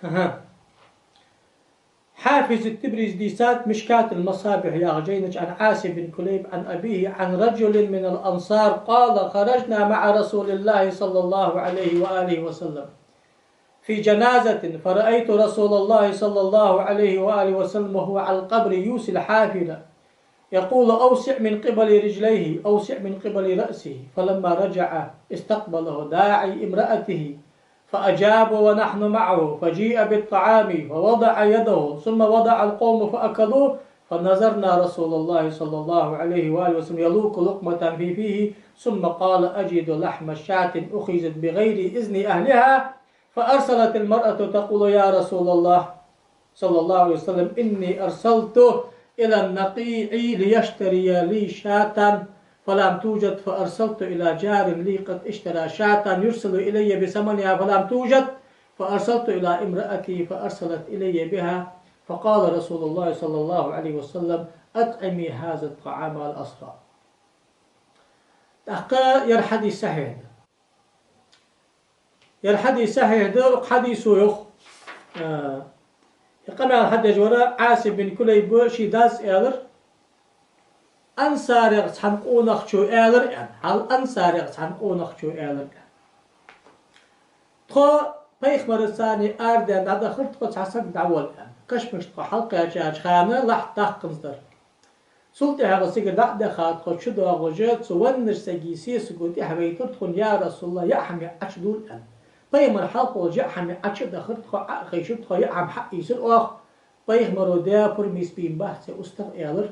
أها. Хьафиз ат-Табризи дийцад Мишкат аль-Масабихь яхача жайна чу عن عاصم بن كليب عن أبيه عن رجل من الأنصار قال: خرجنا مع رسول الله صلى الله عليه وآله وسلم في جنازة، فرأيت رسول الله صلى الله عليه وآله وسلم وهو على القبر يوصي الحافر، يقول: أوسع من قبل رجليه، أوسع من قبل رأسه. فلما رجع استقبله داعي امرأته، فأجاب ونحن معه، فجيء بالطعام، فوضع يده، ثم وضع القوم فأكلوا، فنظرنا رسول الله صلى الله عليه وآله وسلم يلوك لقمة في فيه، ثم قال: أجد لحم شاة أخذت بغير إذن أهلها؟ فأرسلت المرأة تقول: يا رسول الله صلى الله عليه وسلم، إني أرسلت إلى النقيع ليشتري لي شاة فلم توجد، فأرسلت إلى جار لي قد اشترى شاة يرسل إلي بثمنها فلم توجد، فأرسلت إلى امرأتي فأرسلت إلي بها، فقال رسول الله صلى الله عليه وسلم: أطعمي هذا الطعام الأسرى. ТӀаккха ер хьадис сахьихь да. Ер хьадис сахьихь да, укх хьадисо йоах, а, ер къамаьл хьадеш вар Ӏасим бин Кулайба ший дас аьлар, ансарех цхьан къонахчо аьлар аьнна, хьал ансарех цхьан къонахчо аьлар аьнна. Тхо пайхамарца цхьана арадаьнна дӀадахар, тхо цхьа саг дӀаволла аьнна. Кашамашка тхо хьалкхаьчача хана лахьт даккханза дар. Цул тӀехьагӀа цига дӀа а даха, тхо чудоагӀаш, цу веннача сага сесаго тӀехьавайтар тхона: «Я РасулаллахӀ, яа хӀама яа Ӏочудувла», — аьнна. Пайхамар хьалха волча яа хӀама яа Ӏочудахар, тхо Ӏо а хайшар, тхо яа хӀама хьаийцар оаха. Пайхамаро: «Даь пурам бийса бац, цу устагӀа», — аьлар.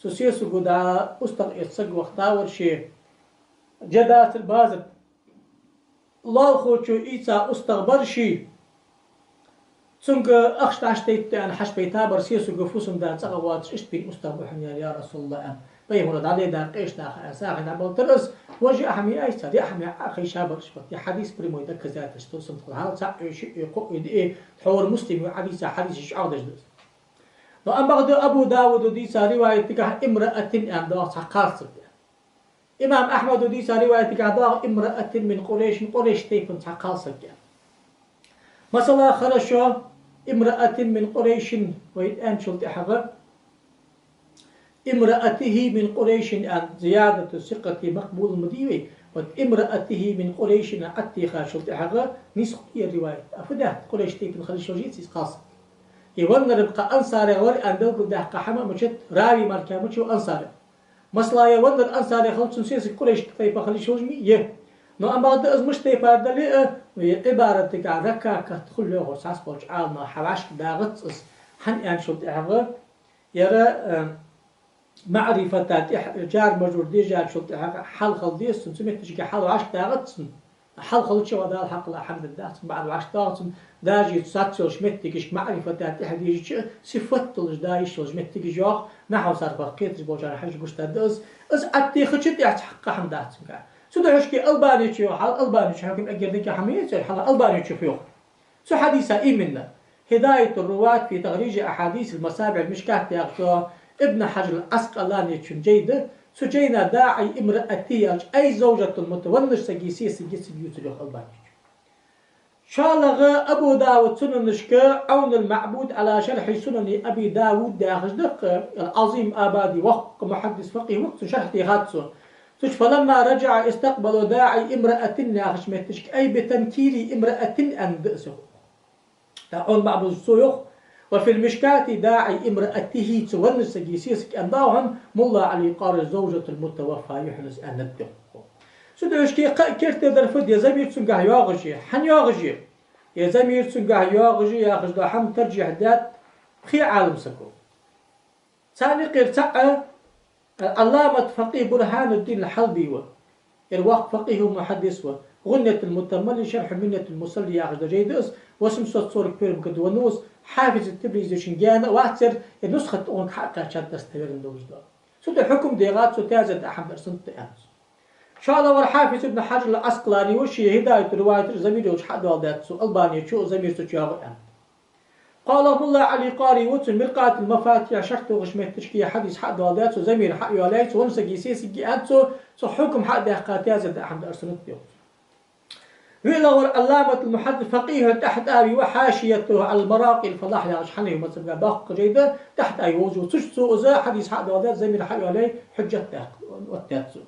Цу сесаго дӀа устагӀа эца саг вахийтавар ше. Жа дацар базар. Лоалахочо ийца устагӀа бар ший. Цунга ахча дӀачудайта аьнна хьачубайтабар сесаго, фусам-да цӀагӀа воацаш: «Иштта бийна устагӀа ба хьона ер, я РасулаллахӀ», — аьнна. Пайхамаро дӀалеладаьд къеча наха аьнна, сагӀийна дӀабалтар из. Вож яа хӀама яа Ӏа ийцар, яа хӀама яа Ӏа хайшабар уж. Ер хьадис прямой доказательство, сам тхона хьал цхьаъ, шиъ, кхоъ, диъ, тхьовра Муслима хьадис, хьадис чӀоагӀдеш да из. Но амма бакъда Абу Давуда дийца риваятагахь امرأة аьнна доагӀа, цхьа кхалсаг да. Имам Ахьмада дийца риваятагахь доагӀа امرأة من قريش, Къурайш тайпан цхьа кхалсаг аьнна. Масала, хорошо, امرأة من قريش вай аьнначул тӀехьагӀа امرأته من قريش аьнна, زيادة الثقة مقبول ма дий вай, вот امرأته من قريش аьнна Ӏотехачул тӀехьагӀа нисх хул ер риваят. А фу даьд, Къурайш тайпан хила йиш йолаш яц из кхалсаг. Ер веннар-м кхы ансарех вар аьнна белгалдаьккха хӀама а ма дац, рави мара ма дац ансарех. Масала, ер веннар ансарех хилча, цун сесаг Къурайш тайпан хила йиш йолаш ма йий. Но амма бакъда из мишта тайпара дале а, ер Ӏибаратагахь ракакат хул йоахар цхьаболча Ӏаламнаха, хьа вӀашкадагӀац из. ХӀана аьнначул тӀехьагӀа, ер, э, маӀрифата тӀехьа, джар-маджрур дежачул тӀехьагӀа хьал хила деза цун, цу метташка хьал вӀашкадагӀац цун. Хьал хилча а Дала хьакъ лу, алхьамдулиллахӀ, цун бакъда вӀашкадоагӀа цун, даже цу цхьайолча меттигашка маӀрифата тӀехьа дежача, сифат долаш да йиш йолаш меттигаш йоагӀа, нахьву сарфах кхеташ болчарна хьажа гуш да из. Из Ӏотехача тӀехьа цхьаккха хӀама дац цунгахь. Цудухьа-кх Албанечо йоах хьал, Албанечо хьаким эггара дика хӀама яцар хьал, Албанечо фу йоах. Цу хьадиса именно «هداية الرواة في تخريج أحاديث المصابيح المشكاة» яхача Ибн Хьаджар ал-Ӏаскъаланечун жай да, цу жайна «داعي امرأته» аьлча, «أي زوجة مت», веннача сага сесаг я цига ювцар йоах Албанечо. ШоллагӀа Абу Давуда сунанашка «عون المعبود على شرح سنن أبي داود» яхаш да-кх, Ӏазим Абади, воккха мухьаддис, факъихӀ ва-кх, цун шархь техад цо. Цу чу «فلما رجع استقبله داعي امرأة» яхача метташка «أي بتنكير امرأة» аьнна да из. ТӀаккха Ӏон баӀбуза цо йоах: وفي المشكاة داعي امرأته, цу веннача сага сесаг аьнна да хьона, ملا علي قاري زوجة المتوفى, юххьанца аьннад йоах. Цудухьа кхы а керттера дар фуд, е замир цунгахьа йоагӀаш я, хӀана йоагӀаш я, е замир цунгахьа йоагӀаш я яхаш дола хӀама таржихь даьд пхе Ӏалам саго. Царна юкъера цаӀ Ӏалламат факъихӀ Бурхануддин ал-Хьалби ва. Ер воккха факъихӀ ва, мухьаддис ва. «ГӀуньятуль-Мутааммали шархьу Миннатуль-Мусалли» яхаш дола жайна да из, восемьсот сорок первом году венна ва из, Хьафиз ат-Тибризечун гаьна а вац ер, ер нусхат укхунга хьакхаьчад, достоверно долаш да. Цу тӀа хьукм дегӀад цо, таьзет да хӀама дар, суннат да аьнна. ШоллагӀвар Хьафиз ибн Хьажар ал-Ӏаскъалани ва, ший «ХӀидаятуль-риваяташ» замир йолча хьадоаладаьд цо, Албанечо замир цу чу йоагӀа аьнна. КхоалагӀа мулла Ӏали Къари ва, цо «Миркъатуль-Мафатихь» шархь тохаш моттигашка хьадис хьадоаладаьд цо, замир хьайоалаяьй цо, веннача сага сесаг я аьнна цо, цо хьукм хьадаьккха, таьзет да хӀама дар, суннат да йоах. ВиълагӀвар Ӏалламатуль-мухьаддис факъихӀ ТӀахьтӀави ва, «Хьашиятуху Ӏалаль-Маракъи аль-Фалахь» яхаш, хьанафий мазхӀабагахьа доккха жай да, ТӀахьтӀави волча ва. Цу чу цо из хьадис хьадоаладаьд, замир хьайоалаяьй, хьужжат даьккха оттадаьд цо.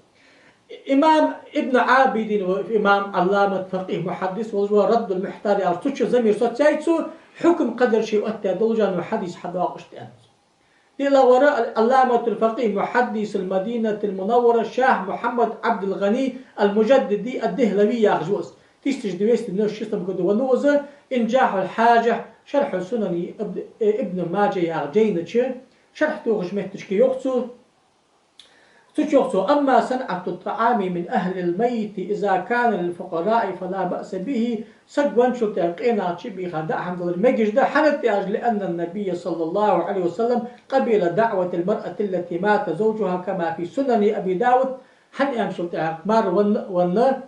Имам Ибн Ӏабидин ва имам Ӏалламат факъихӀ мухьаддис волаш ва, «Раддуль-Мухьтар» яхаш, цу чу замир соцаяьй цо, хьукм кхыдар ше оттадаь долаш, ну хьадис хьадоагӀаш да аьнна цо. ДиълагӀвар Ӏалламатуль-факъихӀ мухьаддисуль-Мадинатиль-Мунаввара Шах Мухьаммад Ӏабдуль-ГӀани аль-Мужаддади ад-Дихьлави яхаш ва из. Тысяча двести девяносто шестом году венна ва из, «Инжахьуль-Хьажа шархьу Сунани Иб-, Ибн Маджа» яхача жайна чу шархь тохаш моттигашка йоах цо, цу чу йоах цо: «أما صنعة الطعام من أهل الميت إذا كان للفقراء فلا بأس به». Саг венначул тӀехьагӀа къе наха чубийха даа хӀама далар мегаш да, хӀана аьлча, «لأن النبي صلى الله عليه وسلم قبل دعوة المرأة التي مات زوجها كما في سنن أبي داود». ХӀана аьлча, тӀехьагӀа мар венна, венна,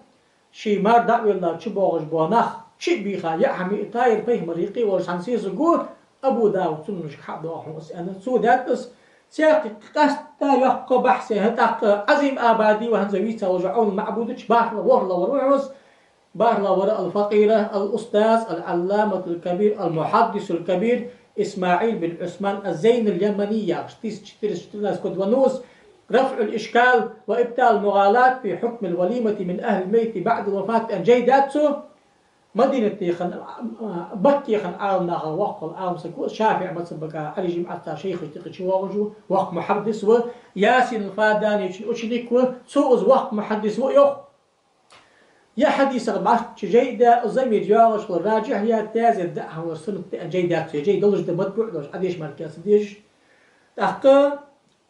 ший мар дӀавелла чубоагӀаш бола нах чубийха яа хӀама йита, ер пайхамара юкъе волаш хьа сесаг ва, Абу Дауда сунанашка хьадоагӀа хьона из аьнна, цо даьд из. Цхьаькха къаьстта йоккха бахьс я, тӀаккха Ӏазим Абади ва, хӀанз вай вийца волча Ӏавнул-МаӀбудача бархӀлагӀа, ворхӀлагӀвар ва хьона из, бархӀлагӀвар аль-факъир, аль-устаз, аль-Ӏалламатуль-кабир, аль-мухьаддисуль-кабир ИсмаӀил бин Ӏусман аз-Зайниль-Ямани яхаш, тысяча четыреста четырнадцатом году венна ва из, «Рафъуль-ишкаль ва ибталь-мугӀалат фи хьукмиль-валимати мин ахӀлиль-маййити баӀдаль-вафат» аьнна жай даьд цо. Мадинате хинна, Макке хинна Ӏаламнахах воккхагӀа Ӏалам саг ва, ШафиӀий мазхӀабагахьа Ӏали жимӀата шайхашта юкъе чувоагӀаш ва, воккха мухьаддис ва, Ясин аль-Фаданечун ученик ва, цо из воккха мухьаддис ва йоах. Ер хьадисах бӀарчча жай да, замир йоагӀаш хилар раджихь я, таьзет даа хӀама дар суннат да аьнна жай даьд цо, жай долаш да, матбуӀ долаш, Ӏадеша мара кхы а ца дезаш. ТӀаккха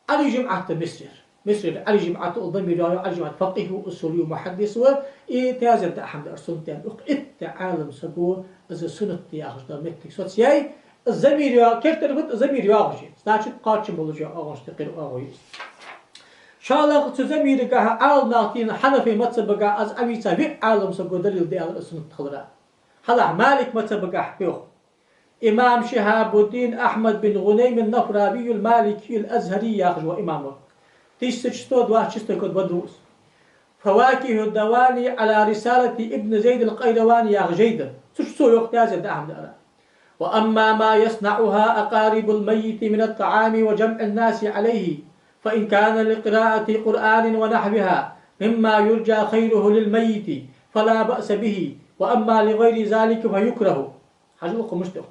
Ӏали жимӀат да Мисрера. Мисрера Ӏали жимӀат, укхул замир йоагӀа, Ӏали жимӀат факъихӀ ва, усули ва, мухьаддис ва, и таьзет даа хӀама дар суннат да аьнна, укх итт Ӏалам саго из суннат да яхаш дола моттиг соцаяьй, из замир йоагӀа, керттера фуд, замир йоагӀаш я. Значит, кхоачам болаш я, оагӀонаш тӀа кхера оагӀув я из. ШоллагӀа, цу замирагахьа Ӏаламнаха дийна, хьанафий мазхӀабагахьа из Ӏавийца виъ Ӏалам саго далил даьлар из суннат хилара. ХьалхагӀа Малик мазхӀабагахьа йоах. Имам Шихьабуддин Ахьмад бин ГӀунайм ан-Нафравий аль-Маликий аль-Азхьари яхаш вола имам ва. Тысяча сто двадцать шестой году венна ва из. «Фавакихьуд-Давани Ӏала рисалати Ибн Зайд аль-Къайравани» яха жай да. Цу чу цо йоах, таьзет даа хӀама далара. «وأما ما يصنعه أقارب الميت من الطعام وجمع الناس عليه، فإن كان لقراءة قرآن ونحوها مما يرجى خيره للميت فلا بأس به، وأما لغير ذلك فيكره». Хьажал, укхо мишта йоах.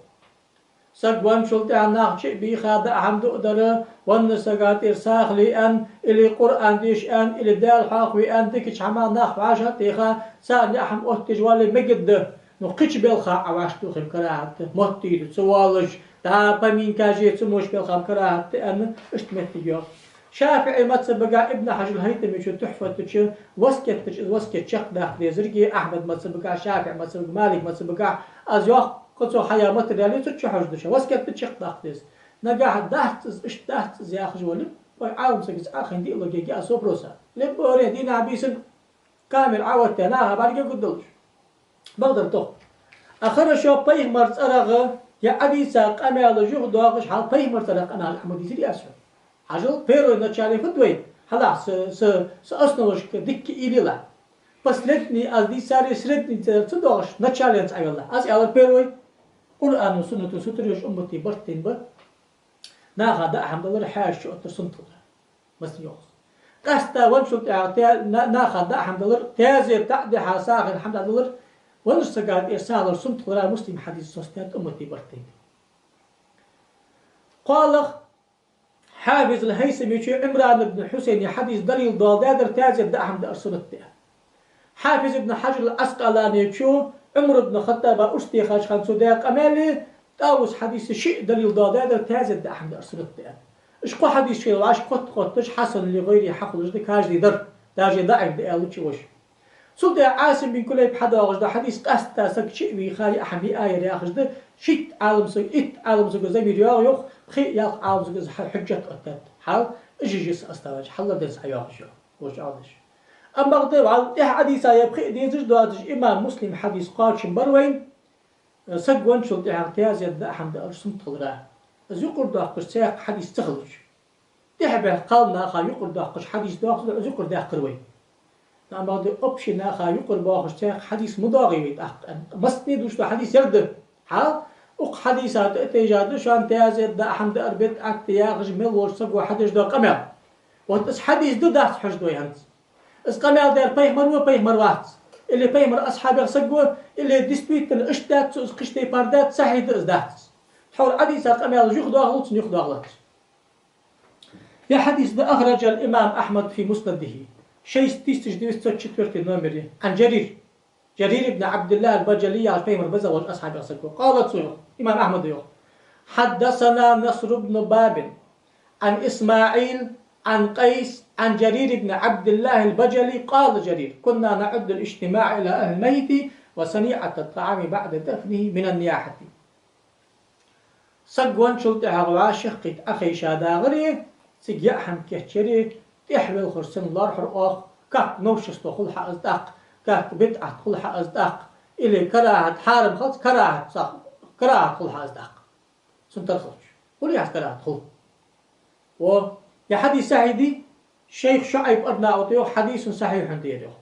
Саг венначул тӀехьагӀа нах чубийха даа хӀама дуадар, веннача сага тӀера сагӀа ле аьнна, или Къуръан деша аьнна, или Даьла хьоахаве аьнна, дикача хӀамах нах вӀашагӀтеха, царна яа хӀама оттадеш вале мегаргда. Ну, кхыча балха Ӏа вӀашагӀтохар карахӀат да, моттийра ца воалаш, дӀа поминкаш е ца моча балха карахӀат да аьнна, иштта моттиг йоах. ШафиӀий мазхӀабагахьа Ибн Хьажар аль-ХӀайтамечо Тухьфата чу васкет даьча, из васкет чакхдаккха дезаргья, Ахьмад мазхӀабагахьа, ШафиӀий мазхӀабагахьа, Малик мазхӀабагахьа, аз йоккха цо хьаяь материал я, цу чу хьожаргда шо, васкет чакхдаккха деза. Нагахьа дац из, иштта дац из яхаш вале, вай Ӏалам сагаца Ӏохайна диалоге геа со просто. Леббаре дийнахьа-бийсанна камера Ӏооттаяь, наха бӀарга гургдолаш. Бакъдар тох. А хорошо, пайхамара цӀерагӀа е Ӏадийца къамаьлаш юха доагӀаш, хьал пайхамара цӀерагӀа къамаьл Ӏомадийцар аз шоана. Хьажал, первой начале фуд вай, хьалха са, са, са основашка дикка уйла е. Последний аз дийцаре средний цӀера ца доагӀаш, началенца Ӏовелла. Аз аьлар первой: Къуръано, суннато сутара йолаш уммата барт тайна ба наха даа хӀама далар, хьаьша чуоттар суннат хилара. Массане йоах из. Къаьстта венначул тӀехьагӀа те-, на-, наха даа хӀама далар, таьзет даа дехьа сагӀийна хӀама дӀадалар, веннача сага тӀера сагӀа лар суннат хилара Муслима хьадис соцадаьд уммата барт тайна. КхоалагӀа, Хьафиз ал-ХӀайсамечо Ӏимран ибн Хьусайна хьадис далил доаладаьдар, таьзет даа хӀама даар суннат да. Хьафиз ибн Хьаджар ал-Ӏаскъаланечо Ӏумар ибн ХаттӀаба урс техача хана цо даь къамаьл, ТӀавуса хьадис шиъ далил доаладаьдар, таьзет даа хӀама даар суннат да. Уж кхо хьадис шоайла вӀашка хотта-хотташ, хьасан ли гӀайрихӀи хьахулаш да каждый дар, даже даӀиф да аьлча а уж. Цул тӀехьа Ӏасим бин Кулайб хьадоагӀаш да хьадис, къаьстта саг чу а вийха, яа хӀама яа яр яхаш да, шийтта Ӏаламсаг, итт Ӏаламсаго замир йоагӀа йоах, пхи-ялх Ӏаламсаго из хьа-, хьужжат оттадаьд. Хьал, уж уж йиса оставаш, хьалла денз хьайоагӀаш йоах, воча Ӏаламнаша. Амма бакъда, вӀалла тӀехьа хьадиса я пхиъ дезаш доацаш, имам Муслима хьадис кхоачам бар вайна, саг венначул тӀехьагӀа таьзет даа хӀама даар суннат хилара, из юкъара доаккхаш цхьаккха хьадис ца хилча. ТӀехьа баьхка кхалнаха юкъара доаккхаш хьадис доахаш, из юкъара даьккхар вай. Амма бакъда, общий наха юкъара боахаш цхьаккха хьадис ма доагӀий вай тӀаккха. Массане дувцаш дола хьадис ер да. Хьал, укх хьадиса тӀа а тайжа да, шоана таьзет даа хӀама даар бидӀат да яхаш мел волча саго хьадеш дола къамаьл. Вот из хьадис да, дац хьожаргда вай хӀанз. Из къамаьл даьр пайхамар ва, пайхамар вац. Или пайхамара асхьабех саг ва, или действительно иштта даьд цо из, кхыча тайпара даьд, сахьихь да из, дац. Тхьовра хьадиса къамаьл юха доахалца, юха доахалац. Ер хьадис да, أخرجه الإمام أحمد في مسنده, шесть тысяч девятьсот четвёртый номере, عن جرير, Жарир ибн Ӏабдиллахь ал-Баджали яхаш пайхамара база волча асхьабех саг ва. قال, цо йоах, имам Ахьмада йоах: حدثنا نصر بن باب عن إسماعيل عن قيس عن جرير بن عبد الله البجلي قال جرير: كنا نعد الاجتماع إلى أهل الميت وصنيعة الطعام بعد دفنه من النياحة. Саг венначул тӀехьагӀа вӀашагӀкхийтта Ӏохайша дагӀаре, цига яа хӀама кийчъяре, тӀехвелхар санна лоархӀар оаха, как новшество хул хьа из тӀаккха, как бидӀат хул хьа из тӀаккха, или карахӀат, хьарам хилац, карахӀат, сах-, карахӀат хул хьа из тӀаккха. Цун тара хилча. Хул яхаш карахӀат хул. Во, ер хьадис сахьихь дий? Шайх ШуӀайб Арнаути йоах, حديث صحيح да ер, йоах.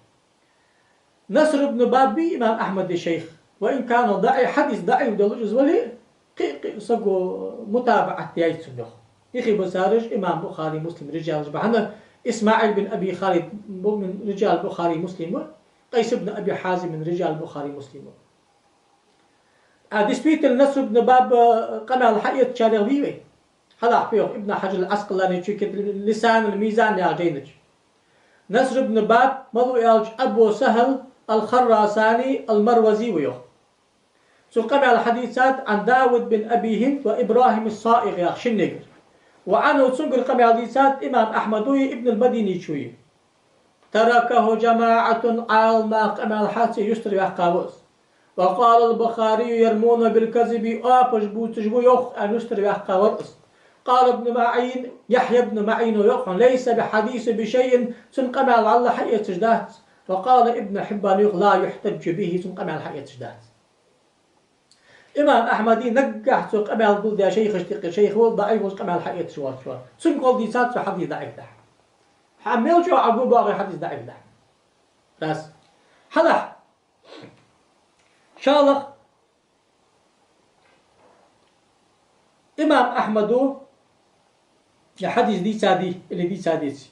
Наср ибн Баб вий имам Ахьмада шайх, وإن كان ضعيف, хьадис даӀиф долаш из вале а, кхы-кхы саго мутабаӀат яьй цунна, йоах. Юхе бисараш имам Бухари, Муслим рижалаш ба хьона, ИсмаӀил бин Аби Халид бу-, мин рижал Бухари, Муслим ва, Къайс ибн Аби Хьазим мин рижал Бухари, Муслим ва. А, действительно, Наср ибн Баб, э, къамаьл хьаэцачарех вий вай? Хьалахь фу йоах Ибн Хьаджар ал-Ӏаскъаланечо кхы Лисан ал-Мизан яхача жайна чу. Наср ибн Баб малув аьлча Абу Сахьл ал-Харрасани ал-Марвази ва, йоах. Цо къамаьл хьадийцад عن داود بن أبي هند وإبراهيم الصائغ яхача шиннегара. وعنه, цунгара къамаьл дийцад имам Ахьмадои Ибн ал-Мадинечои. تركه جماعة, Ӏаламнаха къамаьл хьа ца юстара ваьккхав из. وقال البخاري: يرمون بالكذب, оапаш бувцаш ва, йоах, аьнна юстара ваьккхавар из. قال ابن معين, Яхья ибн МаӀино йоах хьона: ليس بحديث بشيء, цун къамаьл вӀалла хьаэцаш дац. وقال ابن حبان, йоах: لا يحتج به, цун къамаьл хьаэцаш дац. Имам Ахьмада наггахьа цо къамаьл гулдаь шайхашта юкъе шайх ва, даӀиф волча къамаьл хьаэцаш воацаш ва. Цунга гӀолла дийцад цо хьадис даӀиф да. Хьа мел чӀоагӀа гу боагӀе хьадис даӀиф да. Раз. Хьалахь. ШоллагӀа. Имам Ахьмада ер хьадис дийцадий или дийцадеций?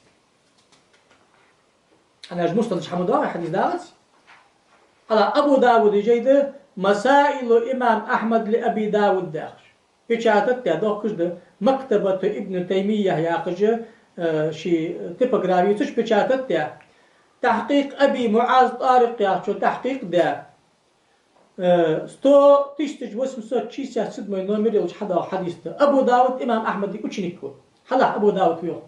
Хьанаш мустанаш хьама доагӀа хьадис дагӀац? Хьалахь, Абу Дауда жай да, مسائل الإمام أحمد لأبي داود яхаш. Печатать даь, дохкаш да, Мактабату Ибн Таймия яхаш, э, ший типографе, цу чу печатать даь. Тахькъикъ Аби МуӀаз ТӀарикъ яхачо тахькъикъ даь. Э, сто, тысяча восемьсот шестьдесят седьмой номер йолча хьадоагӀа хьадис да. Абу Дауд имам Ахьмада ученик ва. Хьалахь Абу Дауд йоах: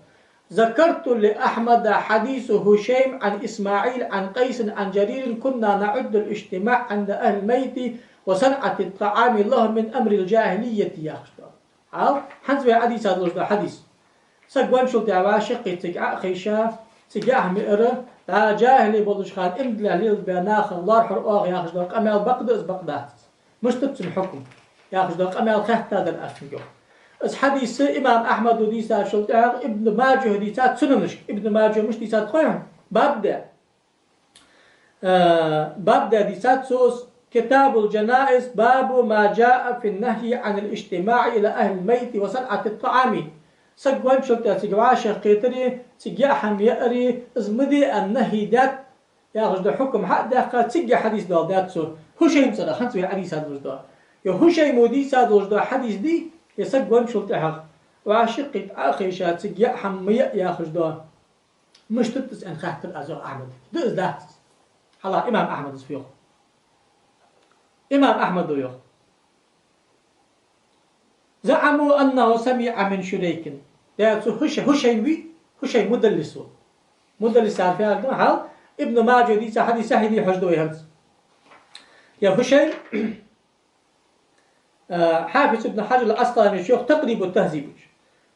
ذكرت لأحمد حديث هشيم عن إسماعيل عن قيس عن جرير: كنا نعد الاجتماع عند أهل الميت وصنعة الطعام لهم من أمر الجاهلية яхаш да. Хьал, хӀанз вай Ӏодийца долаш дола хьадис. Саг венначул тӀехьагӀа вӀашагӀкхийтта цига Ӏо а хайша, цига яа хӀама яар, дӀа жахӀили болча хана иман дилла лелабаь нахах лоархӀар оаха яхаш дола къамаьл бакъда из, бакъдац? Мишта да цун хьукам? Яхаш дола къамаьл хаттадар аз цунга, йоах. Из хьадис имам Ахьмада дийцачул тӀехьагӀа Ибн Маджахьа дийцад сунанашка. Ибн Маджахьа мишта дийцад хой хьона? Баб даь. Э, баб даь дийцад цо из: كتاب الجنائز، باب ما جاء في النهي عن الاجتماع إلى أهل الميت وصنعة الطعام. Саг венначул тӀехьагӀа цига вӀашагӀкхетари, цига яа хӀама яари, из ма де аьнна нахьи даьд яхаш дола хьукам хьа а даьккха, цига хьадис доаладаьд цо. ХӀушайм цӀерагӀа, хӀанз вай Ӏодийца долаш дола. Ер ХӀушаймо дийца долаш дола хьадис дий, ер саг венначул тӀехьагӀа вӀашагӀкхийтта Ӏо а хайша, цига яа хӀама ма яа яхаш да. Мишта да из аьнна хаьттар аз, йоах, Ахьмадага. Да из, дац из. Хьалха имам Ахьмада из йоах. Имам Ахьмада йоах: زعموا أنه سمع من شريك. Дера цу Хьуш-, Хьушайм вий, Хьушайм мудаллис ва. Мудаллис яхар фу яхар да хьал? Ибн Маджа дийца хьадис сахьихь дий хьожаргда вай хӀанз. Ер Хьушайм, а, Хьафиз ибн Хьаджар ал-Ӏаскъаланийс йоах Такърибу-т-Тахьзиба чу.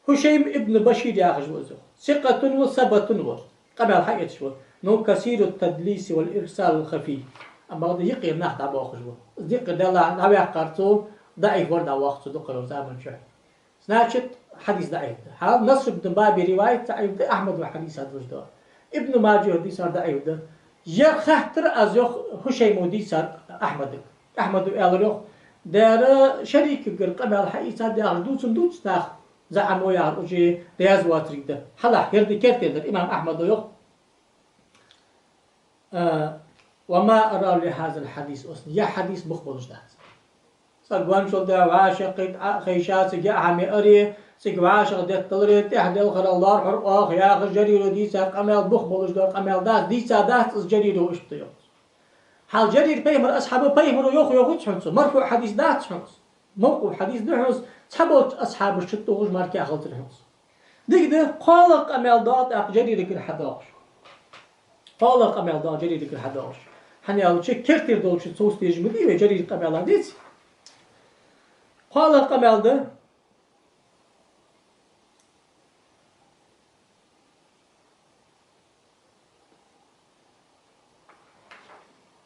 Хьушайм ибн Башир яхаш ва из. ثقة ва сабт ва. Къамаьл хьаэцаш ва. Но كثير التدليس والإرسال الخفي. Амма бакъда юкъера нах дӀабоахаш ва. Из юкъера дале а дӀаваьккхар цо, даӀиф вар дӀавоаккх цо дукхагӀа заман чухь. Значит, хьадис даӀиф да. Хьал Наср ибн Баба риваят даӀиф да, Ахьмада хьадис хьадувцаш да. Ибн Маджа дийцар даӀиф да. Ер хаьттар аз, йоах, Хьушайма дийцар Ахьмадага. Ахьмада аьлар, йоах, дера Шарикагара къамаьл хьаийцад яхаш дувцаш дувц нах, زعموا яхар уже раьза воацилга да. Хьалха ер да кертердар имам Ахьмада, йоах. А, وما أرى لهذا الحديث أصلا. Ер хьадис бух болаш дац. Саг венначул тӀехьагӀа вӀашагӀкхийтта Ӏо а хайша, цига яа хӀама яаре, цига вӀашагӀдетталаре, тӀехьа делхарал лоархӀар оаха яхаш Жарира дийца къамаьл бух болаш да, къамаьл дац, дийца дац из Жарира, иштта йоах цо. Хьал Жарир пайхамара асхьаб, пайхамара йоах йоахац хьона цо, марфуӀ хьадис дац хьона из. Мавкъуф хьадис да хьона из, цхьаболча асхьабашта чутохаш мара кхы а хилацар хьона из. Дика да, кхоалагӀа къамаьл доагӀа тӀаккха Жарирагара хьадоагӀаш. КхоалагӀа къамаьл доагӀа Жарирагара хьадоагӀаш. ХӀана аьлча, кертера долча цо стежа ма дий вай Жарира къамаьла, деций? КхоалагӀа къамаьл да.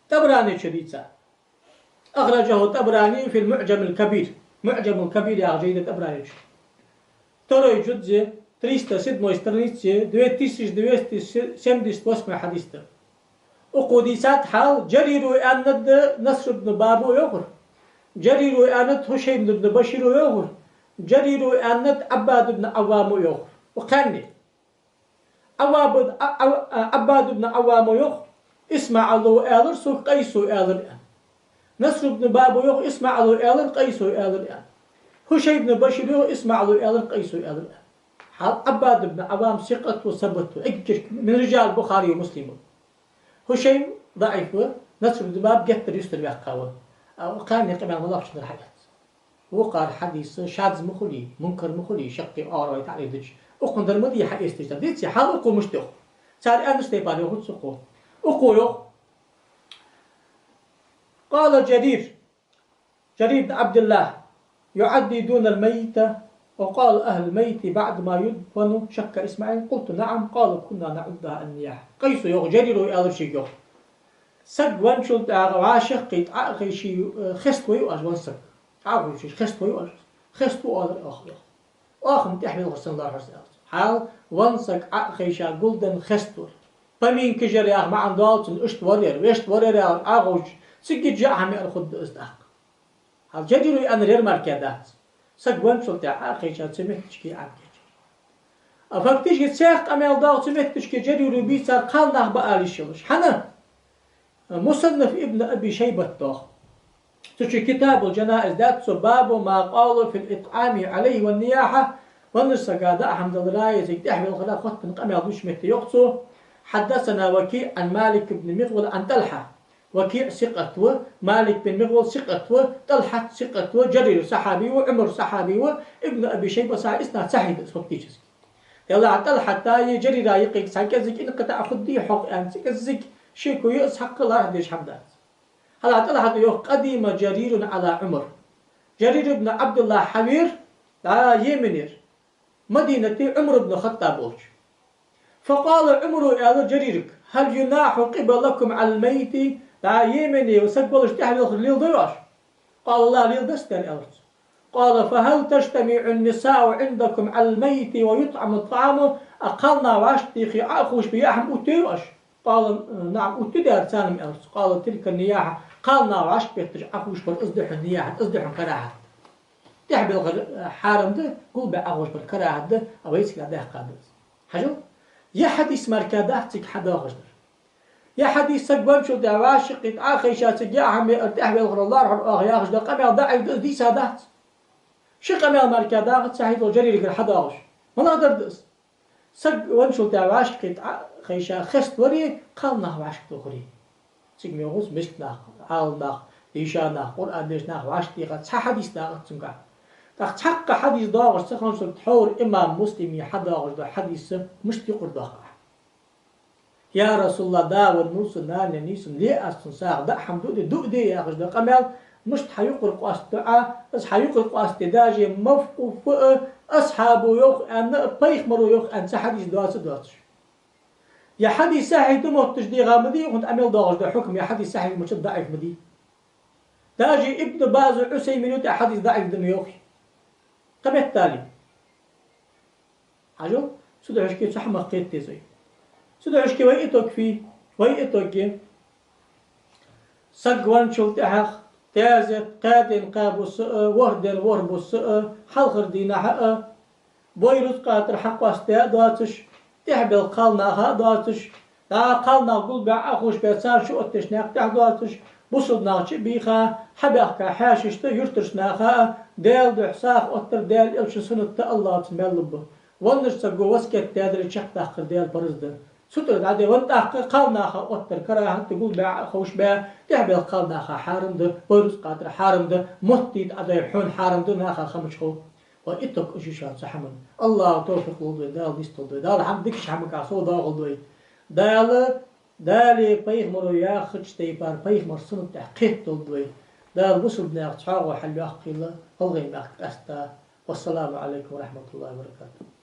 ТӀабарани чу дийца. أخرجه الطبراني في المعجم الكبير. МуӀжамул Кабир яха жай да ТӀабарани чу. Второй джузъи, триста седьмой странице, две тысячи двести семьдесят восьмой хьадис да. Укхо дийцад хьал, Жарира аьннад Наср ибн Баба йоахар. Жарира аьннад Хьушайм ибн Башир йоахар. Жарира аьннад Ӏаббад ибн Ӏаввам йоахар. Укх кхаьнне. Ӏавваб-, Ӏа-, Ӏа-, Ӏаббад ибн Ӏаввам йоах, ИсмаӀала аьлар сога, Къайса аьлар, аьнна. Наср ибн Баба йоах, ИсмаӀала аьлар, Къайса аьлар, аьнна. Хьушайм ибн Башир йоах, ИсмаӀала аьлар, Къайса аьлар, аьнна. Хьал Ӏаббад ибн Ӏаввам сикъат ва, сабт ва. Эггара, мин риджал Бухари ва Муслим. Хьушайм даӀиф ва, Наср ибн Баба геттара юстара ваьккха ва. А, укх кхаьнне къамаьл малагӀчунара хьаэц. Вокхар хьадис шаз ма хулий, мункар ма хулий, шаккхе оагӀорахьа вай таӀриф дича. Укхун дар ма дий хьаэцаш дар. Деций, хьал укхо мишта йоах? Цар аьннача тайпара йоахац укхо. Укхо йоах: قال جرير، جرير بن عبد الله: يعددون الميت، وقال أهل الميت بعد ما يدفن، شك إسماعيل، قلت: نعم، قال: كنا نعدها النياحة. Къайса йоах, Жарира аьлар шийга йоах. Саг венначул тӀехьагӀа вӀашагӀкхийтта Ӏо а хайший, э, хеставой оаш венна саг. Ӏо а ховшаш, хеставой оаш. Хеставу оалар оаха, йоах. Оаха-м тӀехьа велхар санна лоархӀар са, аьлар цо. Хьал венна саг Ӏо а хайша гулденна хеставар. Поминкаш яр яха маӀан доал цун, иштта вар ер, вешта вар ер яхар Ӏо а ховш, цига яа хӀама яар хургда из тӀаккха. Хьал Жарира аьннар ер мара кхы дац. Саг венначул тӀехьагӀа Ӏо а хайша цу метташка Ӏо а кхаьчар. А фактически цхьа къамаьл доагӀа цу метташка Жарира бийцар кхалнах ба ала йиш йолаш. ХӀана? Мусаннаф Ибн Аби Шайбат доагӀа. Цу чу Китабул-Джанаиз даьд цо, باب ما قال في الإطعام عليه والنياحة, веннача сага даа хӀама далара, цига тӀехьа велхара хоттаденна къамаьл дувцача метте йоах цо: حدثنا وكيع عن مالك بن مغول عن طلحة. ВакиӀ сикъат ва, Малик бин МигӀвал сикъат ва, ТӀалхьат сикъат ва, Жарир сахьаби ва, Ӏумар сахьаби ва, Ибн Аби Шайба сахьаби, иснад сахьихь да из фактически. Делахь ТӀалхьата а Жарира юкъе цхьа кӀезига инкъитаӀ хургдий хьогӀ аьнна, цхьа кӀезига шеко я из, хьакъ лархӀа дезаш хӀама дац. ХӀаьта ТӀалхьата йоах: قدم جرير على عمر. Жарир ибн Ӏабдуллахь хьавера дӀа Йеменера, Мадинате Ӏумар ибн ХаттӀаб волча. فقال عمر, аьлар Жарирга: هل يناح قبلكم على الميت؟ ДӀа Йемене саг волаш тӀехьавелхар леладой оаш? قال لا, леладац, аьлар цо. قال فهل تجتمع النساء عندكم على الميت ويطعم الطعام؟ А кхалнах вӀашагӀтехе Ӏо а ховшабе яа хӀама оттайий оаш? قال نعم, оттаю, аьлар царна-м, аьлар цо. قال تلك النياحة, кхалнах вӀашагӀбетташ Ӏоховшабар, из да хьона нияхьат, из да хьона карахьат. ТӀехьабелхар, э, хьарам да, гулбаь Ӏоховшабар карахьат да, а вай цига даьккха да из. Хьажал, ер хьадис мара кхы дац цига хьадоагӀаш дар. Ер хьадис саг венначул тӀехьагӀа вӀашагӀкхийтта Ӏо а хайша цига яа хӀама яар, тӀехьавелхар лоархӀар оаха яхаш да къамаьл даӀиф да, из дийца дац. Ши къамаьл мара дагӀац цхьа хӀинцалца джариргара хьадоагӀаш. МалагӀа дар да из? Саг венначул тӀехьагӀа вӀашкакхийтта Ӏа-, ховшаш хеставари, кхалнах вӀашкатохари. Цига ма йоагӀац мискача наха, Ӏаламнаха, дийша наха, Къуръан дешача наха вӀашкатеха, цхьа хьадис дагӀац цунгахь. ТӀаккха цхьаккха хьадис доагӀаш ца хинначул тӀехьагӀа, тхьовра имам Муслима хьадоагӀаш дола хьадис мишта юкъара доаккх Ӏа? Я РасулаллахӀ, да веннав со, нана веннай со, ле аз цун сагӀа, даа хӀама дуаде, дуаде яхаш дола къамаьл, мишта хьа юкъара къоастаду Ӏа, из хьа юкъара къоастаде, даже мавкъуф а, асхьабо йоах аьнна а, пайхамаро йоах аьнна цхьа хьадис доаца а доацаш. Ер хьадис сахьихь да мотташ дегӀа ма дий, хӀанз Ӏа мел доагӀаш дола хьукам ер хьадис сахьихь ма дац, даӀиф ма дий. Даже Ибн Базо, Ӏусаймино а ер хьадис даӀиф да ма йоахий. Кхаметтали. Хьажал, цудухьа шуга цхьа хӀама кхета деза вай. Цудухьа шуга вай итог фу я, вай итог я: саг венначул тӀехьагӀа таьзет кхаь ден кхаь бус а, ворхӀ ден ворхӀ бус а, хьалхарча дийнахьа а, бой рузкъа тӀара хьакъоастадаь а доацаш, тӀехбелла кхалнаха а доацаш, дӀа кхалнах гулбаь Ӏоховшабаь, царна шу оттадеш наькъа тӀа а доацаш, бусалба нах чу а бийха, хьабаьхка хьаьшашта, юртарча наха а, Даьла духьа сагӀа оттар Даьла Элчан суннат да, АллахӀаца маьл лургба. Веннача саго васкет даьдар чакхдаккхар Даьла парз да. Цу тӀара дӀаде ван тӀаккха кхалнаха оттар карахӀат да, гулбаь Ӏоховшабаь, тӀехбелла кхалнаха хьарам да, бой рузкъа тӀара хьарам да, мотт дийта Ӏа дой хьона хьарам да, наха ха мича хов. Ва итог уж я шоана цу хӀаман. АллахӀа товфикъ лулда вай, Дала нийсдолда вай, Дала хӀама дикача хӀамага совдоахалда вай. Дала, Даьлеи пайхамаро яхача тайпара пайхамара суннат тӀа кхетадолда вай. Дала бусалба наьха цхьоагӀо хьалйоаккхийла, гӀалгӀай мехка къаьстта. Вассаламу Ӏалайкум ва рахьматуллахӀи ва баракатухӀ.